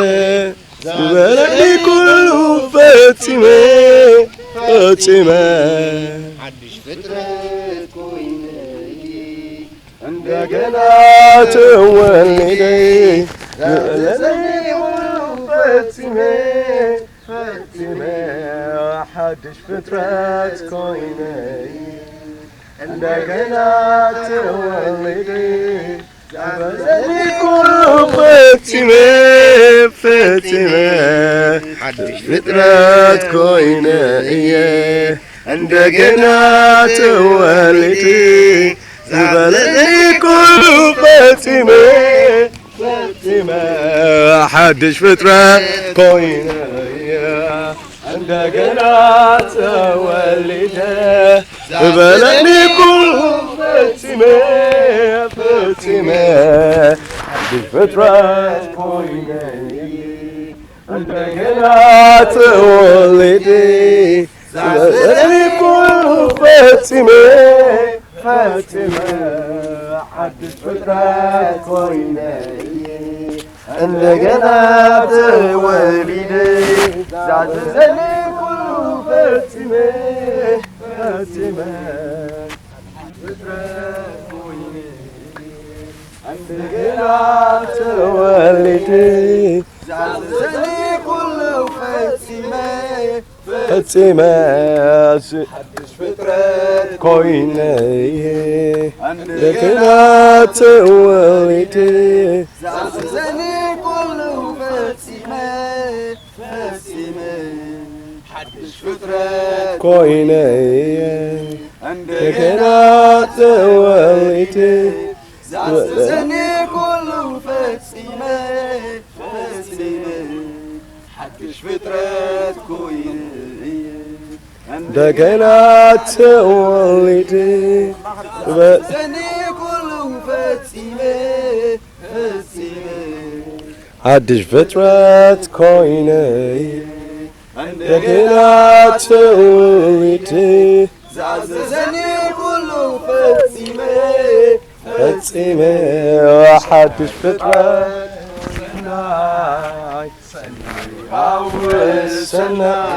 ዝበለኒ ኩሉ ፈጺመ ፈጺመ ሓድሽ ፍጥረት ኮይነ እየ እንደገና ተወልደ ዘለኒ ኩሉ ፈጺመ ፈጺመ ሓድሽ ፍጥረት ኮይነ እንደገና ተወልደ ዘለኒ ኩሉ ፈጺመ ፈጺመ ሓድሽ ፍጥረት ኮይነ እየ እንደገና ተወልደ ዝበለኒ ኩሉ ፈጺመ ፈጺመ ሓድሽ ፍጥረት ኮይነ እየ፣ እንደገና ተወሊደ፣ ዝበለኒ ኩሉ ፈጺመ፣ ፈጺመ። ሓድሽ ፍጥረት ኮይነ እየ፣ እንደገና ተወሊደ፣ ዝበለኒ ኩሉ ፈጺመ፣ ፈጺመ። ሓድሽ ፍጥረት ኮይነ እየ፣ እንደገና ተወሊደ፣ ዝኣዘዘኒ ኩሉ ፈጺመ፣ ፈጺመ። ሓድሽ ፍጥረት ኮይነ እየ፣ እንደገና ተወሊደ፣ ዝኣዘዘኒ ኩሉ ፈጺመ፣ ፈጺመ። ሓድሽ ፍጥረት ኮይነ እየ፣ እንደገና ተወሊደ፣ ዝኣዘዘኒ ኩሉ ፈጺመ፣ ፈጺመ። ሓድሽ ፍጥረት ኮይነ እየ፣ እንደገና ተወሊደ፣ ዝኣዘዘኒ ኩሉ ፈጺመ፣ ፈጺመ። ሓድሽ ፍጥረት ኮይነ እየ፣ እንደገና ተወሊደ፣ ዝኣዘዘኒ ኩሉ ፈጺመ፣ ፈጺመ። ሓድሽ ፍጥረት ኮይነ እየ፣ እንደገና ተወሊደ፣ ዝኣዘዘኒ ኩሉ ፈጺመ፣ ፈጺመ። ሓድሽ ፍጥረት ሰናይ፣ ሰናይ፣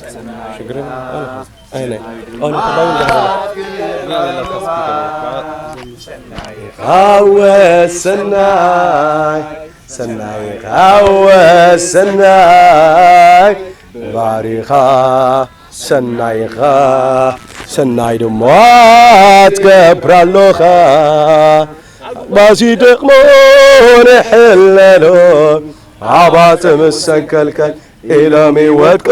ሰናይ፣ ሽግር የለም። አይ፣ ናይ፣ አሁን እኮ ዳውን ዳውን። ሃወ ሰናይ፣ ሰናይ፣ ሃወ ሰናይ፣ ባሪኻ ሰናይኻ፣ ሰናይ ድማ ትገብር ኣሎኻ። ባሲ ደቕሞ ንሕለሎ፣ ኣባጽ ምስ ሰንከልከል ኢሎም ይወድቁ።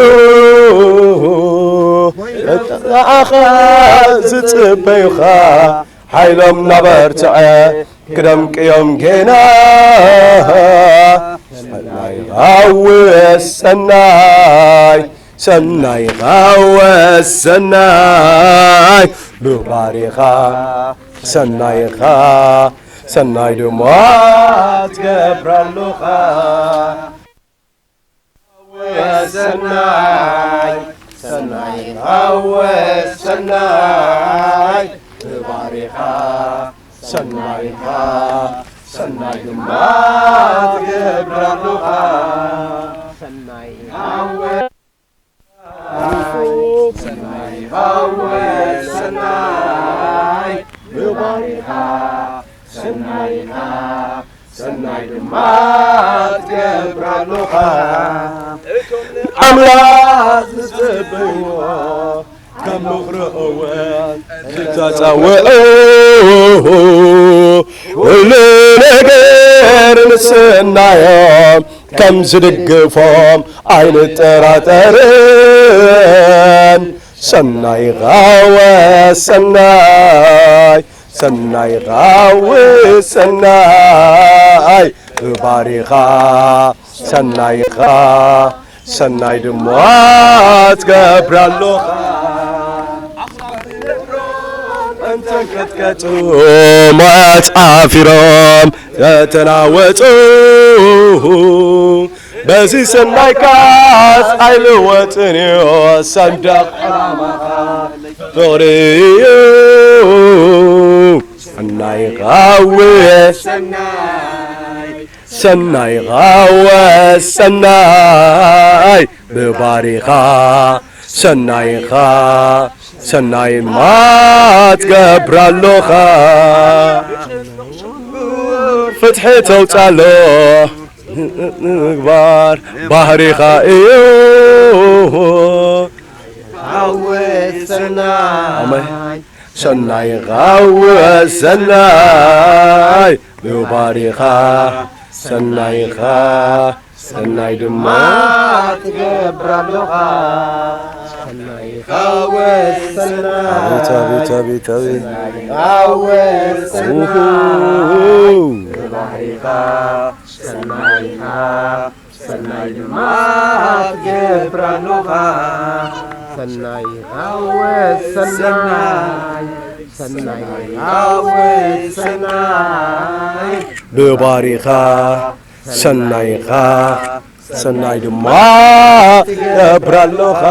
ንዓኻ ዝጽበዩኻ፣ ሓይሎም እናበርትዐ፣ ክደምቅዮም ጌና። ሰናይ ሃወ ሰናይ፣ ሰናይ ሃወ ሰናይ፣ ብባሪኻ ሰናይኻ፣ ሰናይ ድማ ትገብር ኣሎኻ። ሰናይ፣ ሰናይ፣ ሃወ ሰናይ፣ ብባሪኻ ሰናይኻ፣ ሰናይ ድማ ትገብር ኣሎኻ። ሰናይ፣ ሃወ ሰናይ፣ ሰናይ፣ ሃወ ሰናይ፣ ብባሪኻ ሰናይኻ፣ ሰናይ ድማ ትገብር ኣሎኻ። ኣምላኽ ዝጽበይዎ ካብ ምኽሪ እወን ክተጸውዑ፣ ኩሉ ነገር ንስናዮም ከም ዝድግፎም ኣይንጠራጠርን። ሰናይ ሃወ ሰናይ፣ ሰናይ ሃወ ሰናይ፣ ብባሪኻ ሰናይኻ፣ ሰናይ ድማ ትገብር ኣሎኻ። እንተንቀጥቀጡ ማያት ዓፊሮም ተተናወጹ፣ በዚ ሰናይካስ ኣይልወጥን እዩ ሰንደቕ ዕላማኻ ፍቕሪ እዩ። ሰናይ ሃወ ሰናይ፣ ሰናይ ሃወ ሰናይ፣ ብባሪኻ ሰናይኻ፣ ሰናይ ድማ ትገብር ኣሎኻ። ፍትሒ ተውጻሎ ምግባር ባህሪኻ እዩ። ሃወ ሰናይ፣ ኣሜን። ሰናይ ሃወ ሰናይ፣ ብባሪኻ ሰናይኻ፣ ሰናይ ድማ ትገብር ኣሎኻ። ሰናይ ኣወሰናይ። ኣቤት፣ ኣቤት፣ ኣቤት፣ ኣቤት። ኣወሰናይ። ኡሁ። ብባህሪኻ ሰናይ ኢኻ፣ ሰናይ ድማ ትገብር ኣሎኻ። ሰናይ ኣወሰናይ። ሰናይ ኣወሰናይ። ብባህሪኻ ሰናይ ኢኻ፣ ሰናይ ድማ ትገብር ኣሎኻ።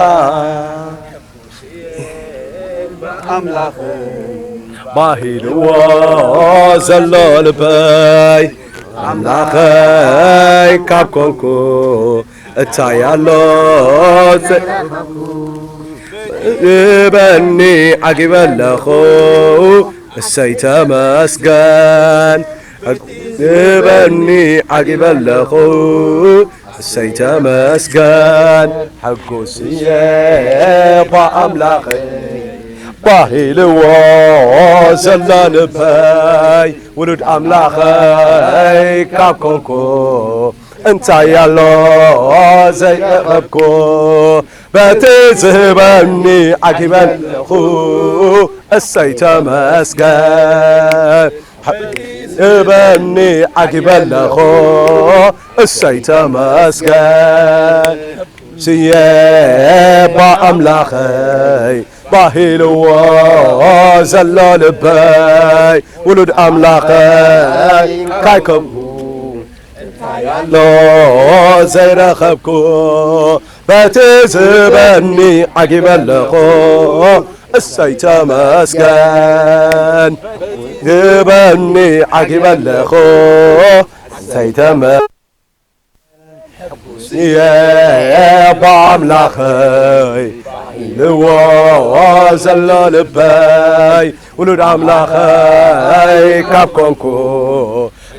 ኣምላኽ ባሂልዎ ዘሎ ልበይ፣ ኣምላኸይ ካብ ኮንኩ እንታይ ኣሎ ዘ-፣ እበኒ ዓጊበ ኣለኹ፣ እሰይ ተመስገን። እበኒ ዓጊበ ኣለኹ፣ እሰይ ተመስገን። ሕጉስ እየ ብኣምላኸይ፣ ባሂልዎ ዘሎ ልበይ፣ ውሉድ ኣምላኸይ ካብ ኮንኩ እንታይ ኣሎ ዘይረኸብኩ? በቲ ዝህበኒ ዓጊበ ኣለኹ፣ እሰይ ተመስገን። እበኒ ዓጊበ ኣለኹ፣ እሰይ ተመስገን። ስየ ብኣምላኸይ ባሂልዎ ዘሎ ልበይ፣ ውሉድ ኣምላኸይ ካይከምኡ እንታይ ኣሎ ዘይረኸብኩ? በቲ ዝህበኒ ዓጊበ ኣለኹ፣ እሰይ ተመስገን። ዝህበኒ ዓጊበ ኣለኹ፣ እሰይ ተመ-፣ እየ ብኣምላኸይ ኢልዎ ዘሎ ልበይ፣ ውሉድ ኣምላኸይ ካብ ኮንኩ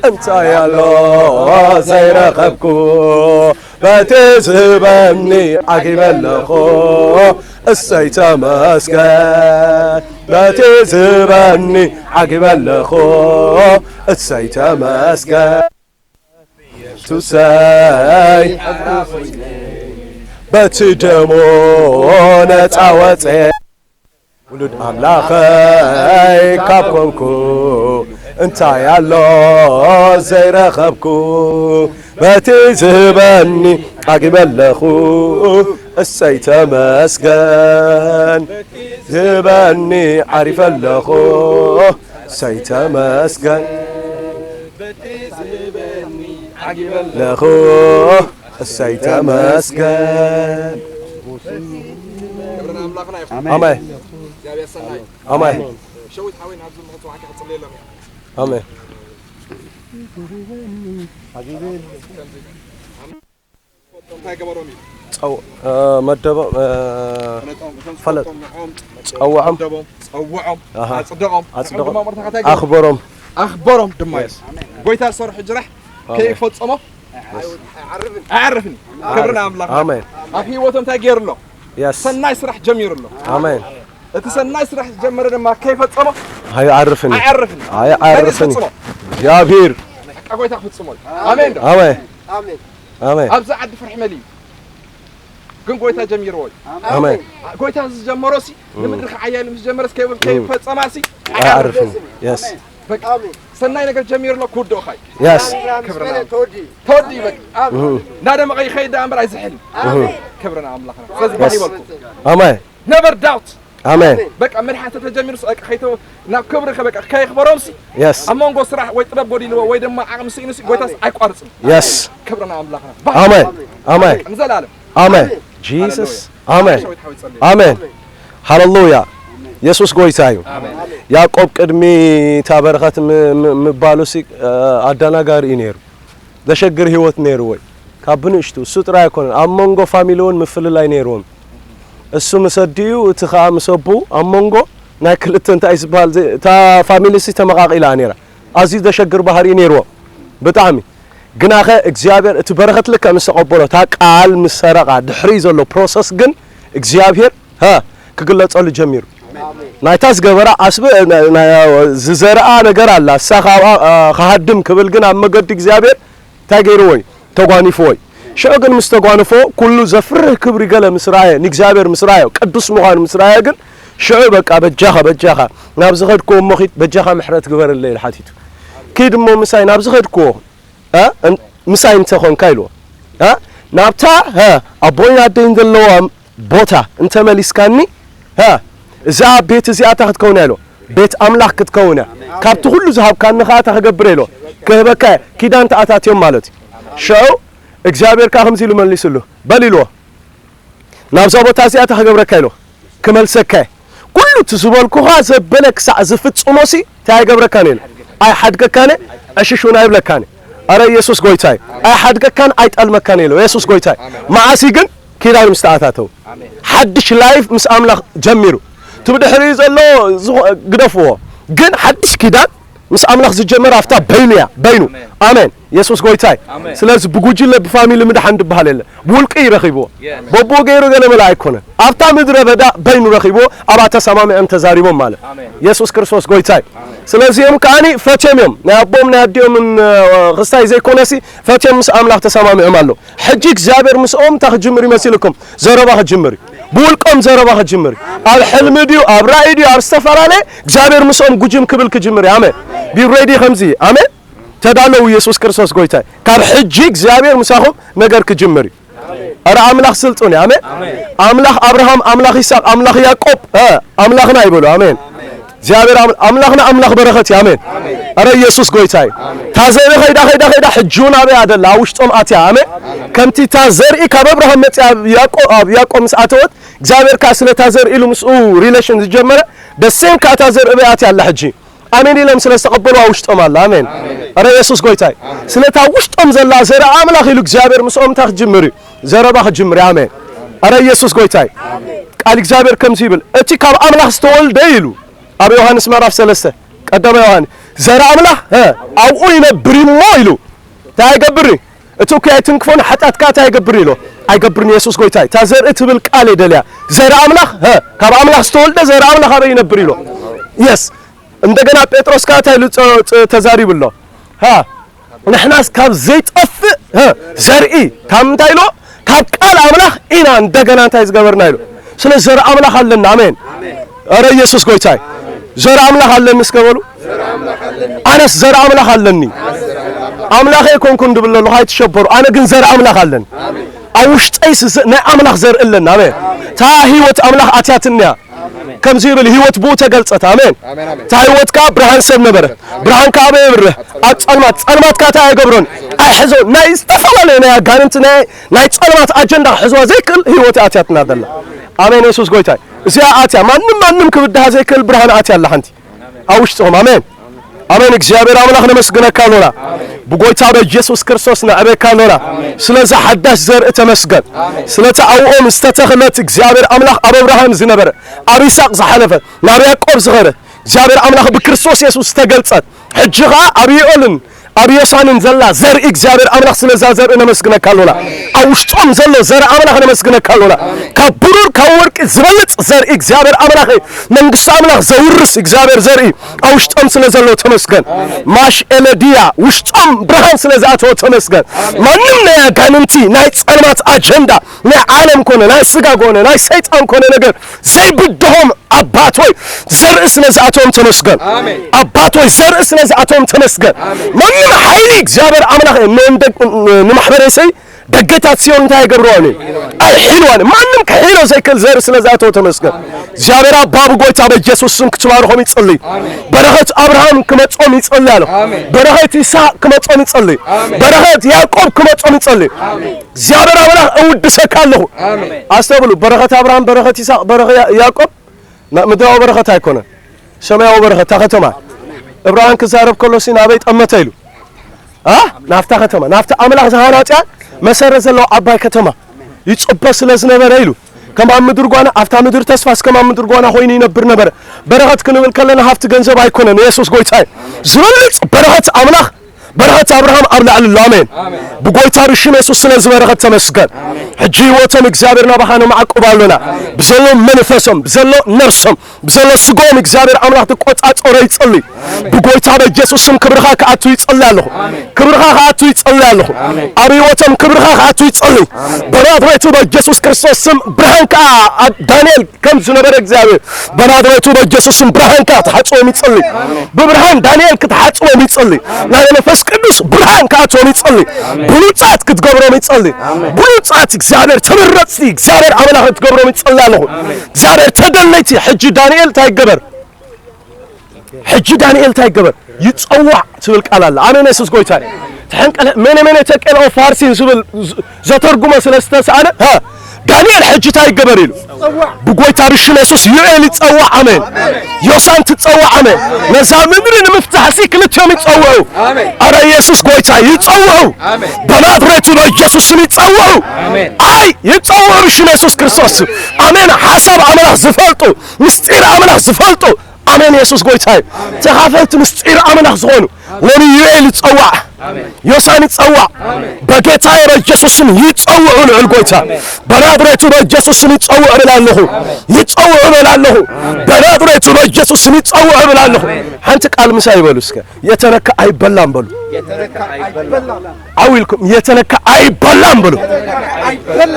እንታይ ኣሎ ዘይረኸብኩ? በቲ ዝህበኒ ዓጊበ ኣለኹ፣ እሰይ ተመስገን። በቲ ዝህበኒ ዓጊበ ኣለኹ፣ እሰይ ተመስገን። የሱሰይ በቲ ደሙ ነፃ ወፀ። ውሉድ ኣምላኸይ ካብ ኮንኩ እንታይ ኣሎ ዘይረኸብኩ? በቲ ዝህበኒ ዓጊበ ኣለኹ፣ እሰይ ተመስገን። ዝህበኒ ዓሪፈ ኣለኹ፣ እሰይ ተመስገን። በቲ ዝህበኒ ዓጊበ ኣለኹ፣ እሰይ ተመስገን። ክብሪ ንኣምላኽና ይኹን። ኣሜን። እግዚኣብሔር ሰናይ። ኣሜን። ሸዊት ሓወይ ናብዚ ምኽንያት ክጽልየሎም እየ። ኣሜን። እንታይ ገበሮም እዩ? ጸው-፣ እ፣ መደቦም፣ እ፣ ፈለጦም፣ እቶም ፈለጥ-፣ ዝፈልጦም ንዕኦም ጸውዖም። መደቦም፣ ጸውዖም፣ ኣሃ። ኣጽደቖም። ኣጽደቖም። ንዕኦም ድማ መርታኻ እንታይ ገበሮም? ኣኽበሮም። ኣኽበሮም ድማ እዩ። የስ። ጎይታ ዝሰርሖ ጅራሕ ኣሜን። ከይፈጸሞ ኣሜን። ኣይዓርፍን። ክብሪ ንኣምላኽ። ኣሜን። ኣብ ህይወቶም እንታይ ገይሩ ኣሎ? የስ። ሰናይ ስራሕ ጀሚሩ ኣሎ። ኣሜን። እቲ ሰናይ ስራሕ ዝጀመረ ድማ ከይፈጸሞ ኣይዓርፍን። ኣይዓርፍን። ኣይዓርፍን። መን እዩ ዝፍጽሞ? እግዚኣብሔር። በቃ ጎይታ ክፍጽሞ እዩ። ኣሜን ዶ? ኣሜን። ኣሜን። ኣሜን። ኣብዚ ዓዲ ፍርሒ መሊኡ። ግን ጎይታ ጀሚርዎ እዩ። ኣሜን። ጎይታ ዝጀመሮ ሲ፣ እም። ንምድሪ ክዓያል ምስ ጀመረ፣ ከይ-፣ እም። ከይፈጸማ ሲ፣ ኣይዓርፍን። የስ። በቃ ኣሜን። ሰናይ ነገር ጀሚሩ ኣሎ፣ ክውድኦ ኸይ። የስ። ኣሜን። ክብርና ተወዲ። ተወዲ በቃ። ኣሜን። እም። እናደመቐ ይኸይድ ደኣ እምበር ኣይዝሕልን። ኣሜን። ክብርና ኣምላኽና። ስለዚ የስ። ባህ ይበልኩም። ኣሜን። Never doubt። ኣሜን። በቃ መድሓን ተተጀሚሩ ሲ፣ በቃ ከይተ-፣ ናብ ክብሪ ከ-፣ በቃ ከየኽበሮም ሲ፣ የስ። ኣብ መንጎ ስራሕ ወይ ጥበብ ጎዲልዎ ወይ ድማ ዓቕሚ ስኢኑ ሲ፣ ጎይታስ ኣይቋርጽን። የስ። ክብርና ኣምላኽና። ኣሜን። ኣሜን። ንዘለኣለም። ኣሜን። ኣሜን። ጂሰስ። ሃሌሉያ። ኣሜን። ሸዊት ሓወይ ጸልዩ። ኣሜን። ሃሌሉያ። የሱስ ጎይታ እዩ። ኣሜን። ያዕቆብ ቅድሚ እታ በረኸት ም-፣ ም-፣ ምባሉ ሲ፣ እ፣ ኣደናጋሪ እዩ ነይሩ። ዘሸግር ህይወት ነይርዎ እዩ። ካብ ብንእሽቱ እሱ ጥራይ ኣይኮነን፣ ኣብ መንጎ ፋሚሊ እውን ምፍልላይ ነይርዎም። እሱ ምስ ኣዲኡ፣ እቲ ኸኣ ምስ ኣቦኡ፣ ኣብ መንጎ ናይ ክልተ እንታይ ዝበሃል ዘ-፣ እታ ፋሚሊ ሲ ተመቓቒላ ነይራ። ኣዝዩ ዘሸግር ባህሪ ነይርዎ ብጣዕሚ። ግናኸ እግዚኣብሔር እቲ በረኸት ልክዕ ምስ ተቐበሎ፣ እታ ቃል ምስ ሰረቓ፣ ድሕሪ ዘሎ ፕሮሰስ ግን እግዚኣብሔር፣ ሃ፣ ክግለጸሉ ጀሚሩ። ናይታ ዝገበራ ዓስቢ፣ ና-፣ ና-፣ ዝዘርኣ ነገር ኣላ። እሳ ካብኣ፣ ኣ፣ ክሃድም ክብል ግን ኣብ መገዲ እግዚኣብሔር እንታይ ገይርዎ እዩ? ተጓኒፍዎ እዩ። ሽዑ ግን ምስ ተጓነፎ፣ ኩሉ ዘፍርህ ክብሪ ገለ ምስ ረኣየ፣ ንእግዚኣብሔር ምስ ረኣዮ፣ ቅዱስ ምዃኑ ምስ ረኣየ ግን፣ ሽዑ በቃ በጃኻ፣ በጃኻ፣ ናብ ዝኸድክዎ እሞ ኺድ፣ በጃኻ ምሕረት ግበረለይ ኢሉ ሓቲቱ። ኪድ እሞ ምሳይ ናብ ዝኸድክዎ፣ እ? እን-፣ ምሳይ እንተ ኾንካ ኢልዎ። እ? ናብታ፣ እ፣ ኣቦይን ኣደይን ዘለዋ ቦታ እንተ መሊስካኒ፣ እ፣ እዛ ቤት እዚኣ እታ ክትከውን እያ ኢልዎ። ቤት ኣምላኽ ክትከውን እያ። ካብቲ ኩሉ ዝሃብካኒ ኸኣ እታ ክገብር እየ ኢልዎ። ክህበካ እየ። ኪዳን ተኣታትዮም ማለት እዩ። ሽዑ እግዚኣብሔር ከኣ ከምዚ ኢሉ መሊስሉ። በል ኢልዎ። ናብዛ ቦታ እዚኣ እንታይ ክገብረካ ኢሉ ክመልሰካ እየ። ኩሉ እቲ ዝበልኩኻ ዘበለ ክሳዕ ዝፍጽሞሲ እንታይ ኣይገብረካን ኢሉ። ኣይሓድገካን እየ፣ ዕሽሽ እውን ኣይብለካን እየ። ኣረ ኢየሱስ ጎይታ እዩ። ኣይሓድገካን ኣይጠልመካን ኢሉ። ኢየሱስ ጎይታ እዩ። መዓሲ ግን ኪዳን ምስ ተኣታተው። ሓድሽ ላይፍ ምስ ኣምላኽ ጀሚሩ። እቲ ብድሕሪኡ ዘሎ ዝኾ-፣ ግደፍዎ። ግን ሓድሽ ኪዳን ምስ ኣምላኽ ዝጀመር ኣብታ በይኑ እያ፣ በይኑ። ኣሜን። ኣሜን። የሱስ ጎይታይ። ኣሜን። ስለዚ ብጉጅለ ብፋሚሊ ምድሓን ድበሃል የለ። ብውልቂ እዩ ረኺብዎ። የስ። በብኡ ገይሩ ገለ መለ ኣይኮነን። ኣብታ ምድረ በዳ በይኑ ረኺብዎ፣ ኣብኣ ተሰማሚዖም ተዛሪቦም ማለት። ኣሜን። የሱስ ክርስቶስ ጎይታይ። ኣሜን። ስለዚ እዮም ከኣኒ ፈትዮም እዮም። ናይ ኣቦም ናይ ኣዲኦምን፣ እ፣ ክስታይ ዘይኮነሲ ፈትዮም ምስ ኣምላኽ ተሰማሚዖም ኣለዉ። ሕጂ እግዚኣብሔር ምስኦም እንታይ ክጅምር ይመስልኩም? ዘረባ ክጅምር እዩ። ብውልቆም ዘረባ ክጅምር እዩ። ኣብ ሕልሚ ድዩ፣ ኣብ ራእይ ድዩ፣ ኣብ ዝተፈላለየ እግዚኣብሔር ምስኦም ጉጅም ክብል ክጅምር እዩ። ኣሜን። ቢ ሬዲ ከምዚ። ኣሜን። ተዳለዉ፣ ኢየሱስ ክርስቶስ ጎይታ እዩ። ካብ ሕጂ እግዚኣብሔር ምሳኹም ነገር ክጅምር እዩ። ኣረ ኣምላኽ ስልጡን እዩ። ኣሜን። ኣምላኽ ኣብርሃም፣ ኣምላኽ ይስሐቅ፣ ኣምላኽ ያዕቆብ፣ እ፣ ኣምላኽና ይበሉ። ኣሜን። እግዚኣብሔር ኣም-፣ ኣምላኽና ኣምላኽ በረኸት እዩ። ኣሜን። ኣረ ኢየሱስ ጎይታ እዩ። እታ ዘርኢ ኸይዳ፣ ኸይዳ፣ ኸይዳ ሕጂ እውን ኣበይ ኣደላ? ኣብ ውሽጦም ኣትያ። ኣሜን። ከምቲ እታ ዘርኢ ካብ ኣብርሃም መጽያ ኣብ ያዕቆ-፣ ኣብ ያዕቆብ ምስ ኣተወት፣ እግዚኣብሔር ከኣ ስለ እታ ዘርኢ ኢሉ ምስኡ ሪሌሽን ዝጀመረ፣ ደሴም ከኣ እታ ዘርኢ ኣበይ ኣትያ ኣላ ሕጂ? ኣሜን ኢሎም ስለ ዝተቐበሉ ኣብ ውሽጦም ኣላ። ኣሜን። ኣረ ኢየሱስ ጎይታ እዩ። ስለ እታ ውሽጦም ዘላ ዘርኢ ኣምላኽ ኢሉ እግዚኣብሔር ምስኦም እንታይ ክጅምር እዩ? ዘረባ ክጅምር እዩ። ኣሜን። ኣረ ኢየሱስ ጎይታ እዩ። ቃል እግዚኣብሔር ከምዚ ይብል፣ እቲ ካብ ኣምላኽ ዝተወልደ ኢሉ ኣብ ዮሃንስ ምዕራፍ ሰለስተ፣ ቀዳማይ ዮሃንስ፣ ዘርኢ ኣምላኽ፣ እ፣ ኣብኡ ይነብር እሞ ኢሉ እንታይ ኣይገብር እዩ? እቲ እኩይ ኣይትንክፎን፣ ሓጢኣት ከኣ እንታይ ኣይገብር እዩ ኢሉ? ኣይገብርን። ኢየሱስ ጎይታ እዩ። እታ ዘርኢ ትብል ቃል እየ ደልያ። ዘርኢ ኣምላኽ፣ እ፣ ካብ ኣምላኽ ዝተወልደ ዘርኢ ኣምላኽ ኣበይ ይነብር ኢሉ? የስ። እንደገና ጴጥሮስ ከኣ እንታይ ኢሉ ጸ-፣ ጸ-፣ ተዛሪቡ ኣሎ? ሃ፣ ንሕናስ ካብ ዘይጠፍእ፣ እ፣ ዘርኢ፣ ካብ ምንታይ ኢሉ? ካብ ቃል ኣምላኽ ኢና እንደገና እንታይ ዝገበርና ኢሉ? ስለ ዘርኢ ኣምላኽ ኣለና። ኣሜን። ኣረ ኢየሱስ ጎይታይ። ዘርኢ ኣምላኽ ኣለኒ እስከ በሉ። ኣነስ ዘርኢ ኣምላኽ ኣለኒ። ኣምላኸ ኣይኮንኩን ድብል ኣለኹ፣ ኣይትሸበሩ። ኣነ ግን ዘርኢ ኣምላኽ ኣለኒ። ኣብ ውሽጠይ ስ-፣ ናይ ኣምላኽ ዘርኢ ኣለኒ። ኣሜን። እታ ህይወት ኣምላኽ ኣትያትኒ እያ። ከምዚ ይብል፣ ህይወት ብኡ ተገልጸት። ኣሜን። ኣሜን፣ ኣሜን። እታ ህይወት ከኣ ብርሃን ሰብ ነበረ። ብርሃን ከኣ ኣበይ የብርህ? ኣብ ጸልማት። ጸልማት ከኣ እንታይ ኣይገብሮን? ኣይሕዞ። ናይ ዝተፈላለዩ ናይ ኣጋንንቲ ናይ፣ ናይ ጸልማት ኣጀንዳ ክሕዝዋ ዘይክእል ህይወት ኣትያትና ዘላ። ኣሜን። የሱስ ጎይታይ። እዚኣ ኣትያ ማንም ማንም ክብድሃ ዘይክእል ብርሃን ኣትያ ኣላ ሓንቲ ኣብ ውሽጥኹም። ኣሜን። ኣሜን። እግዚኣብሔር ኣምላኽ ነመስግነካ ኣሎና። ብጎይታ በኢየሱስ ክርስቶስ ነዕበካ ኣሎና። ስለዚ ሓዳሽ ዘርኢ ተመስገን። ስለቲ ኣብኦም ዝተተኽለት እግዚኣብሔር ኣምላኽ ኣብ ኣብርሃም ዝነበረ፣ ኣብ ይስሐቅ ዝሓለፈ፣ ናብ ያዕቆብ ዝኸደ፣ እግዚኣብሔር ኣምላኽ ብክርስቶስ የሱስ ዝተገልጸት፣ ሕጂ ኸኣ ኣብ ይኦልን ኣብ ዮሳንን ዘላ ዘርኢ እግዚኣብሔር ኣምላኽ ስለዛ ዘርኢ ነመስግነካ ኣሎና። ኣብ ውሽጦም ዘሎ ዘርኢ ኣምላኽ ነመስግነካ ኣሎና። ካብ ብሩር ካብ ወርቂ ዝበልጽ ዘርኢ እግዚኣብሔር ኣምላኽ፣ መንግስቲ ኣምላኽ ዘውርስ እግዚኣብሔር ዘርኢ ኣብ ውሽጦም ስለ ዘሎ ተመስገን። ማሽ ኤለድያ ውሽጦም ብርሃን ስለ ዝኣተወ ተመስገን። ማንም ናይ ኣጋንንቲ ናይ ጸልማት ኣጀንዳ ናይ ዓለም ኮነ ናይ ስጋ ኮነ ናይ ሰይጣን ኮነ ነገር ዘይብድሆም ኣባቶይ ዘርኢ ስለ ዝኣተዎም ተመስገን። ኣሜን። ኣባቶይ ዘርኢ ስለ ዝኣተዎም ተመስገን። ኣሜን። ማንም ሓይሊ እግዚኣብሔር ኣምላኽ እየ። ን-፣ ንማሕበረሰይ ደገታት ጽዮን እንታይ ይገብርዋ? ኣይ ሒልዋን ማንም ክሒሎ ዘይክእል ዘርኢ ስለ ዝኣተወ ተመስገን። እግዚኣብሔር ኣባ ብጎይታ በኢየሱስ ስም ክትባርኾም ይጸልይ። በረኸት ኣብርሃም ክመጾም ይጸልይ ኣለኹ። በረኸት ይስሐቅ ክመጾም ይጸልይ። በረኸት ያዕቆብ ክመጾም ይጸልይ። እግዚኣብሔር ኣምላኽ እውድሰካ ኣለኹ። ኣስተብሉ፣ በረኸት ኣብርሃም፣ በረኸት ይስሐቅ፣ በረኸት ያ-፣ ያዕቆብ ና-፣ ምድራዊ በረኸት ኣይኮነን። ሰማያዊ በረኸት፣ እታ ከተማ። እብራውያን ክዛረብ ከሎ ሲ ናበይ ጠመተ ኢሉ? ኣ? ናብታ ከተማ፣ ናብታ ኣምላኽ ዝሃናጽያ መሰረት ዘለዋ ዓባይ ከተማ ይጽበ ስለ ዝነበረ ኢሉ። ከም ኣብ ምድሪ ጓና፣ ኣብታ ምድሪ ተስፋ እስከም ኣብ ምድሪ ጓና ኮይኑ ይነብር ነበረ። በረኸት ክንብል ከለና ሃብቲ ገንዘብ ኣይኮነን። የሱስ ጎይታ እዩ። ዝበልጽ በረኸት ኣምላኽ በረኸት ኣብርሃም ኣብ ላዕሊ ኣሎ። ኣሜን። ኣሜን። ብጎይታ ብሽም የሱስ ስለዚ በረኸት ተመስገን። ኣሜን። ሕጂ ህይወቶም እግዚኣብሔር ናባኻ ነማዕቁብ ኣሎና። ኣሜን። ብዘሎ መንፈሶም፣ ብዘሎ ነፍሶም፣ ብዘሎ ስጋኦም እግዚኣብሔር ኣምላኽ ትቆጻጸሮ ይጸሊ። ኣሜን። ብጎይታ በኢየሱስ ስም ክብርኻ ክኣቱ ይጸሊ ኣለኹ። ኣሜን። ክብርኻ ክኣቱ ይጸሊ ኣለኹ። ኣሜን። ኣብ ህይወቶም ክብርኻ ክኣቱ ይጸሊ። ኣሜን። በናዝሬቱ በኢየሱስ ክርስቶስ ስም ብርሃን ከኣ ኣብ ዳንኤል ከም ዝነበረ እግዚኣብሔር በናዝሬቱ በኢየሱስ ስም ብርሃንካ ክትሓጽቦም ይጸሊ። ኣሜን። ብብርሃን ዳንኤል ክትሓጽቦም ይጸሊ። ኣሜን። ናይ መንፈስ ቅዱስ ብርሃን ክኣትዎም ይጸሊ። ኣሜን። ብሉጻት ክትገብሮም ይጸሊ። ኣሜን። ብሉጻት እግዚኣብሔር ተመረጽቲ እግዚኣብሔር ኣምላኽ ክትገብሮም ይጸሊ ኣለኹ። ኣሜን። እግዚኣብሔር ተደለይቲ ሕጂ ዳንኤል እንታይ ይገበር? ሕጂ ዳንኤል እንታይ ይገበር? ይጸዋዕ ትብል ቃል ኣላ። ኣሜን። የሱስ ጎይታ እዩ። ተሐንቀለ ሜነ ሜነ ተቀልኦ ፋርሲን ዝብል ዝ-፣ ዘተርጉሞ ስለ ዝተሳእነ፣ ሃ፣ ዳንኤል ሕጂ እንታይ ይገበር ኢሉ? ብጎይታ ብሽም የሱስ ዩኤል ይጸዋዕ። ኣሜን። ዮሳን ትጸዋዕ። ኣሜን። ነዛ ምድሪ ንምፍታሕሲ ክልቲኦም ይጸውዑ። ኣሜን። ኣረ የሱስ ጎይታ ይጸውዑ። ኣሜን። በናዝሬቱ በኢየሱስ ስም ይጸውዑ። ኣሜን። ኣይ ይጸውዑ ብሽም የሱስ ክርስቶስ። ኣሜን። ሓሳብ ኣምላኽ ዝፈልጡ፣ ምስጢር ኣምላኽ ዝፈልጡ፣ ኣሜን። የሱስ ጎይታ እዩ። ተኻፈልቲ ምስጢር ኣምላኽ ዝኾኑ ሎሚ ዩኤል ይጸዋዕ፣ ዮሳን ይጸዋዕ፣ በጌታ በኢየሱስ ስም ይጸውዑ። ልዑል ጎይታ በናዝሬቱ በኢየሱስ ስም ይጸውዑ እብል ኣለኹ። ይጸውዑ እብል ኣለኹ። በናዝሬቱ በኢየሱስ ስም ይጸውዑ እብል ኣለኹ። ሓንቲ ቃል ምሳይ ይበሉ እስከ። የተነካ አይበላም በሉ። ዓው ኢልኩም የተነካ አይበላም በሉ።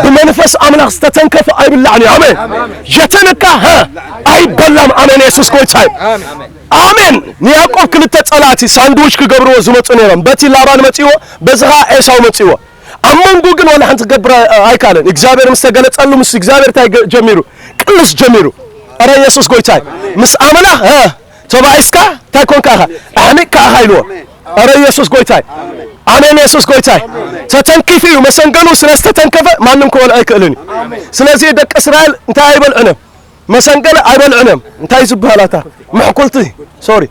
ብመንፈስ ኣምላኽ ዝተተንከፈ ኣይብላዕን እዩ። ኣሜን። የተነካ፣ ሀ፣ ኣይበላም። ኣሜን። የሱስ ጎይታ እዩ። ኣሜን። ንያዕቆብ ክልተ ጸላእቲ ሳንድዊች ክገብርዎ ዝመጹ ነይሮም። በቲ ላባን መጺዎ፣ በዚ ኸኣ ኤሳው መጺዎ። ኣብ መንጎ ግን ዋላ ሓንቲ ክገብር ኣይካለን። እግዚኣብሔር ምስ ተገለጸሉ፣ ምስ እግዚኣብሔር እንታይ ገ-፣ ጀሚሩ? ቅልስ ጀሚሩ። ኣረ የሱስ ጎይታ እዩ። ምስ ኣምላኽ፣ ሀ፣ ተባኢስካ እንታይ ኮንካ ኢኻ? ኣሕሚቕካ ኢኻ ኢልዎ። ኣረ የሱስ ጎይታይ። ኣሜን። የሱስ ጎይታይ። ተተንኪፉ እዩ። መሰንገሉ ስለ ዝተተንከፈ ማንም ክበልዖ ኣይክእልን እዩ። ስለዚ ደቂ እስራኤል እንታይ ኣይበልዑን እዮም? መሰንገል ኣይበልዑን እዮም። እንታይ ዝበሃል ኣታ? ምሕኩልቲ። ሶሪ።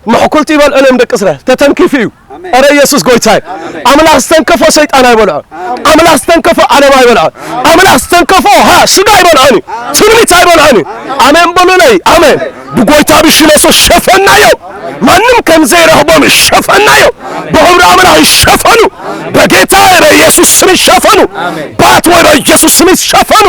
ምሕኩልቲ ይበልዑን እዮም ደቂ እስራኤል። ተተንኪፉ እዩ። ኣረ የሱስ ጎይታይ። ኣምላኽ ዝተንከፎ ሰይጣን ኣይበልዖ። ኣምላኽ ዝተንከፎ ዓለም ኣይበልዖ። ኣምላኽ ዝተንከፎ፣ ሃ፣ ስጋ ኣይበልዖን እዩ። ትንቢት ኣይበልዖን እዩ። ኣሜን በሉለይ። ኣሜን። ብጎይታ ብሽም የሱስ ሸፈናዮ። ማንም ከም ዘይረኽቦም ሸፈናዮ። ብኽብሪ ኣምላኽ ይሸፈኑ። በጌታ በኢየሱስ ስም ይሸፈኑ። ኣባት ወይ በኢየሱስ ስም ይሸፈኑ።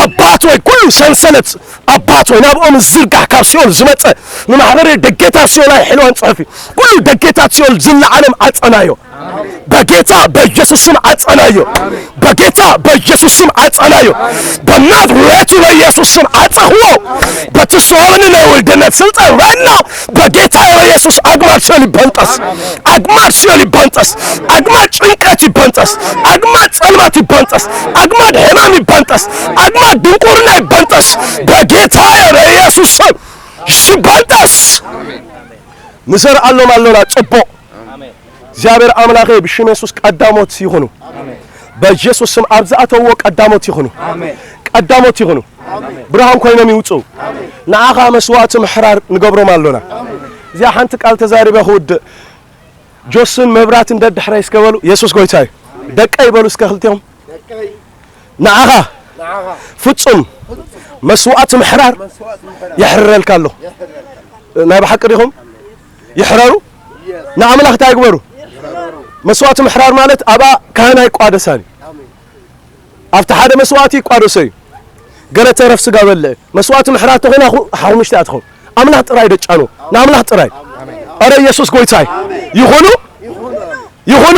ኣባት ወይ ኩሉ ሰንሰለት፣ ኣባት ወይ ናብኦም ዝዝርጋሕ ካብ ሲኦል ዝመጸ ንማሕበረ ደጌታት ሲኦል ኣይሕልዋን ጽሑፍ እዩ። ኩሉ ደጌታት ሲኦል ዝለዓለም ኣጸናዮ። በጌታ በኢየሱስ ስም ኣጸናዮ። በጌታ በኢየሱስ ስም ኣጸናዮ። በናዝሬቱ በኢየሱስ ስም ኣጸኽዎ። በቲ ሲኦልን ናይ ውልድነት ስልጣን right now በጌታ በኢየሱስ ኣግማድ ሲኦል ይበንጠስ። ኣግማድ ሲኦል ይበንጠስ። ኣግማድ ጭንቀት ይበንጠስ። ኣግማድ ጸልማት ይበንጠስ። ኣግማድ ሕማም ይበንጠስ። ኣግማድ ድንቁርና ይበንጠስ። በጌታ በኢየሱስ ስም ይበንጠስ። ንዘርኣሎም ኣሎና ጽቡቕ። እግዚኣብሔር ኣምላኸ ብሽም የሱስ ቀዳሞት ይኹኑ። በኢየሱስ ስም ኣብ ዝኣተውዎ ቀዳሞት ይኹኑ። ቀዳሞት ይኹኑ። ብርሃን ኮይኖም ይውፅኡ። ንዓኻ መስዋዕቲ ምሕራር ንገብሮም ኣሎና። እዚኣ ሓንቲ ቃል ተዛሪበ ክውድእ። ጆስን መብራትን ደድሕረይ እስከ በሉ። የሱስ ጎይታ እዩ። ደቀይ በሉ እስከ ክልቲኦም። ንዓኻ ፍጹም መስዋዕቲ ምሕራር የሕርረልካ ኣለኹ። ናይ ብሓቂ ዲኹም? ይሕረሩ። ንኣምላኽ እንታይ ይግበሩ? መስዋዕቲ ምሕራር ማለት ኣብኣ ካህን ኣይቋደሳን እዩ። ኣብቲ ሓደ መስዋዕቲ ይቋደሶ እዩ። ገለ ተረፍ ስጋ በልዕ። መስዋዕቲ ምሕራር ተኾይና ሓሙሽተ እያ ትኸውን። ኣምላኽ ጥራይ ደጫኑ። ንኣምላኽ ጥራይ። ኣረ ኢየሱስ ጎይታይ ይኹኑ። ይኹኑ።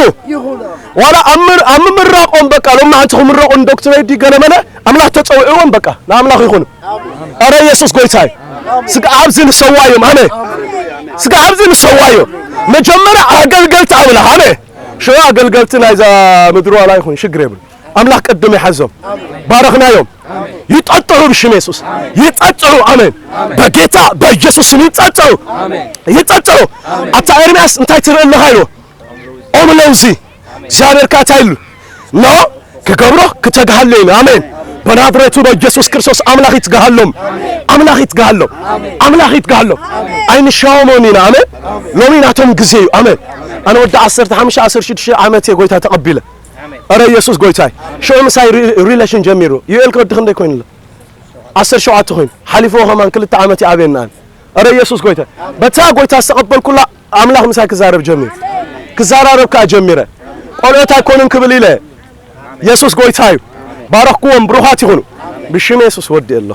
ዋላ ኣብ ምር-፣ ኣብ ምምራቖም በቃ፣ ሎም መዓልቲ ክምረቑ ንዶክትሬት ድዩ ገለ መለ፣ ኣምላኽ ተጸዊዕዎም በቃ፣ ንኣምላኽ ይኹኑ። ኣረ ኢየሱስ ጎይታይ። ስጋ ኣብዚ ንሰዋዮም፣ ኣሜን። ስጋ ኣብዚ ንሰዋዮም። መጀመርያ ኣገልገልቲ ኣምላኽ፣ ኣሜን። ሽዑ ኣገልገልቲ ናይዛ ምድሪ ዋላ ይኹን፣ ሽግር የብሉ። ኣምላኽ ቅድም ይሓዞም። ባረኽናዮም። ይጠጥዑ ብሽም የሱስ። ይጠጥዑ፣ ኣሜን። በጌታ በኢየሱስ ስም ይጠጥዑ። ይጠጥዑ። ኣታ ኤርምያስ እንታይ ትርኢ ኣለኻ ኢልዎ? ኦም ለውዚ እግዚኣብሔር ካታ ኢሉ ኖ ክገብሮ ክተግሃሎ ኢሉ። ኣሜን። በናዝሬቱ በኢየሱስ ክርስቶስ ኣምላኽ ይትግሃሎም። ኣምላኽ ይትግሃሎም። ኣምላኽ ይትግሃሎም። ኣይንሻወሞን ኢና። ኣሜን። ሎሚ ናቶም ግዜ እዩ። ኣሜን። ኣነ ወዲ ዓሰርተ ሓሙሽተ ዓሰርተ ሽዱሽተ ዓመት እየ ጎይታ ተቐቢለ። ኣረ ኢየሱስ ጎይታይ። ሽዑ ምሳይ ሪ-፣ ሪሌሽን ጀሚሩ። ዩኤል ከወዲ ክንደይ ኮይኑ ኣሎ? ዓሰርተ ሸውዓተ ኮይኑ። ሓሊፍዎ ከማን ክልተ ዓመት ይኣብየና። ኣረ ኢየሱስ ጎይታ። በታ ጎይታ ዝተቐበልኩላ ኣምላኽ ምሳይ ክዛረብ ጀሚሩ። ክዛራረብ ከኣ ጀሚረ። ቆልዑት ኣይኮኑን ክብል ኢለ። የሱስ ጎይታ እዩ። ባረኽኩዎም፣ ብሩኻት ይኹኑ። ብሽም የሱስ ወዲ ኣሎ።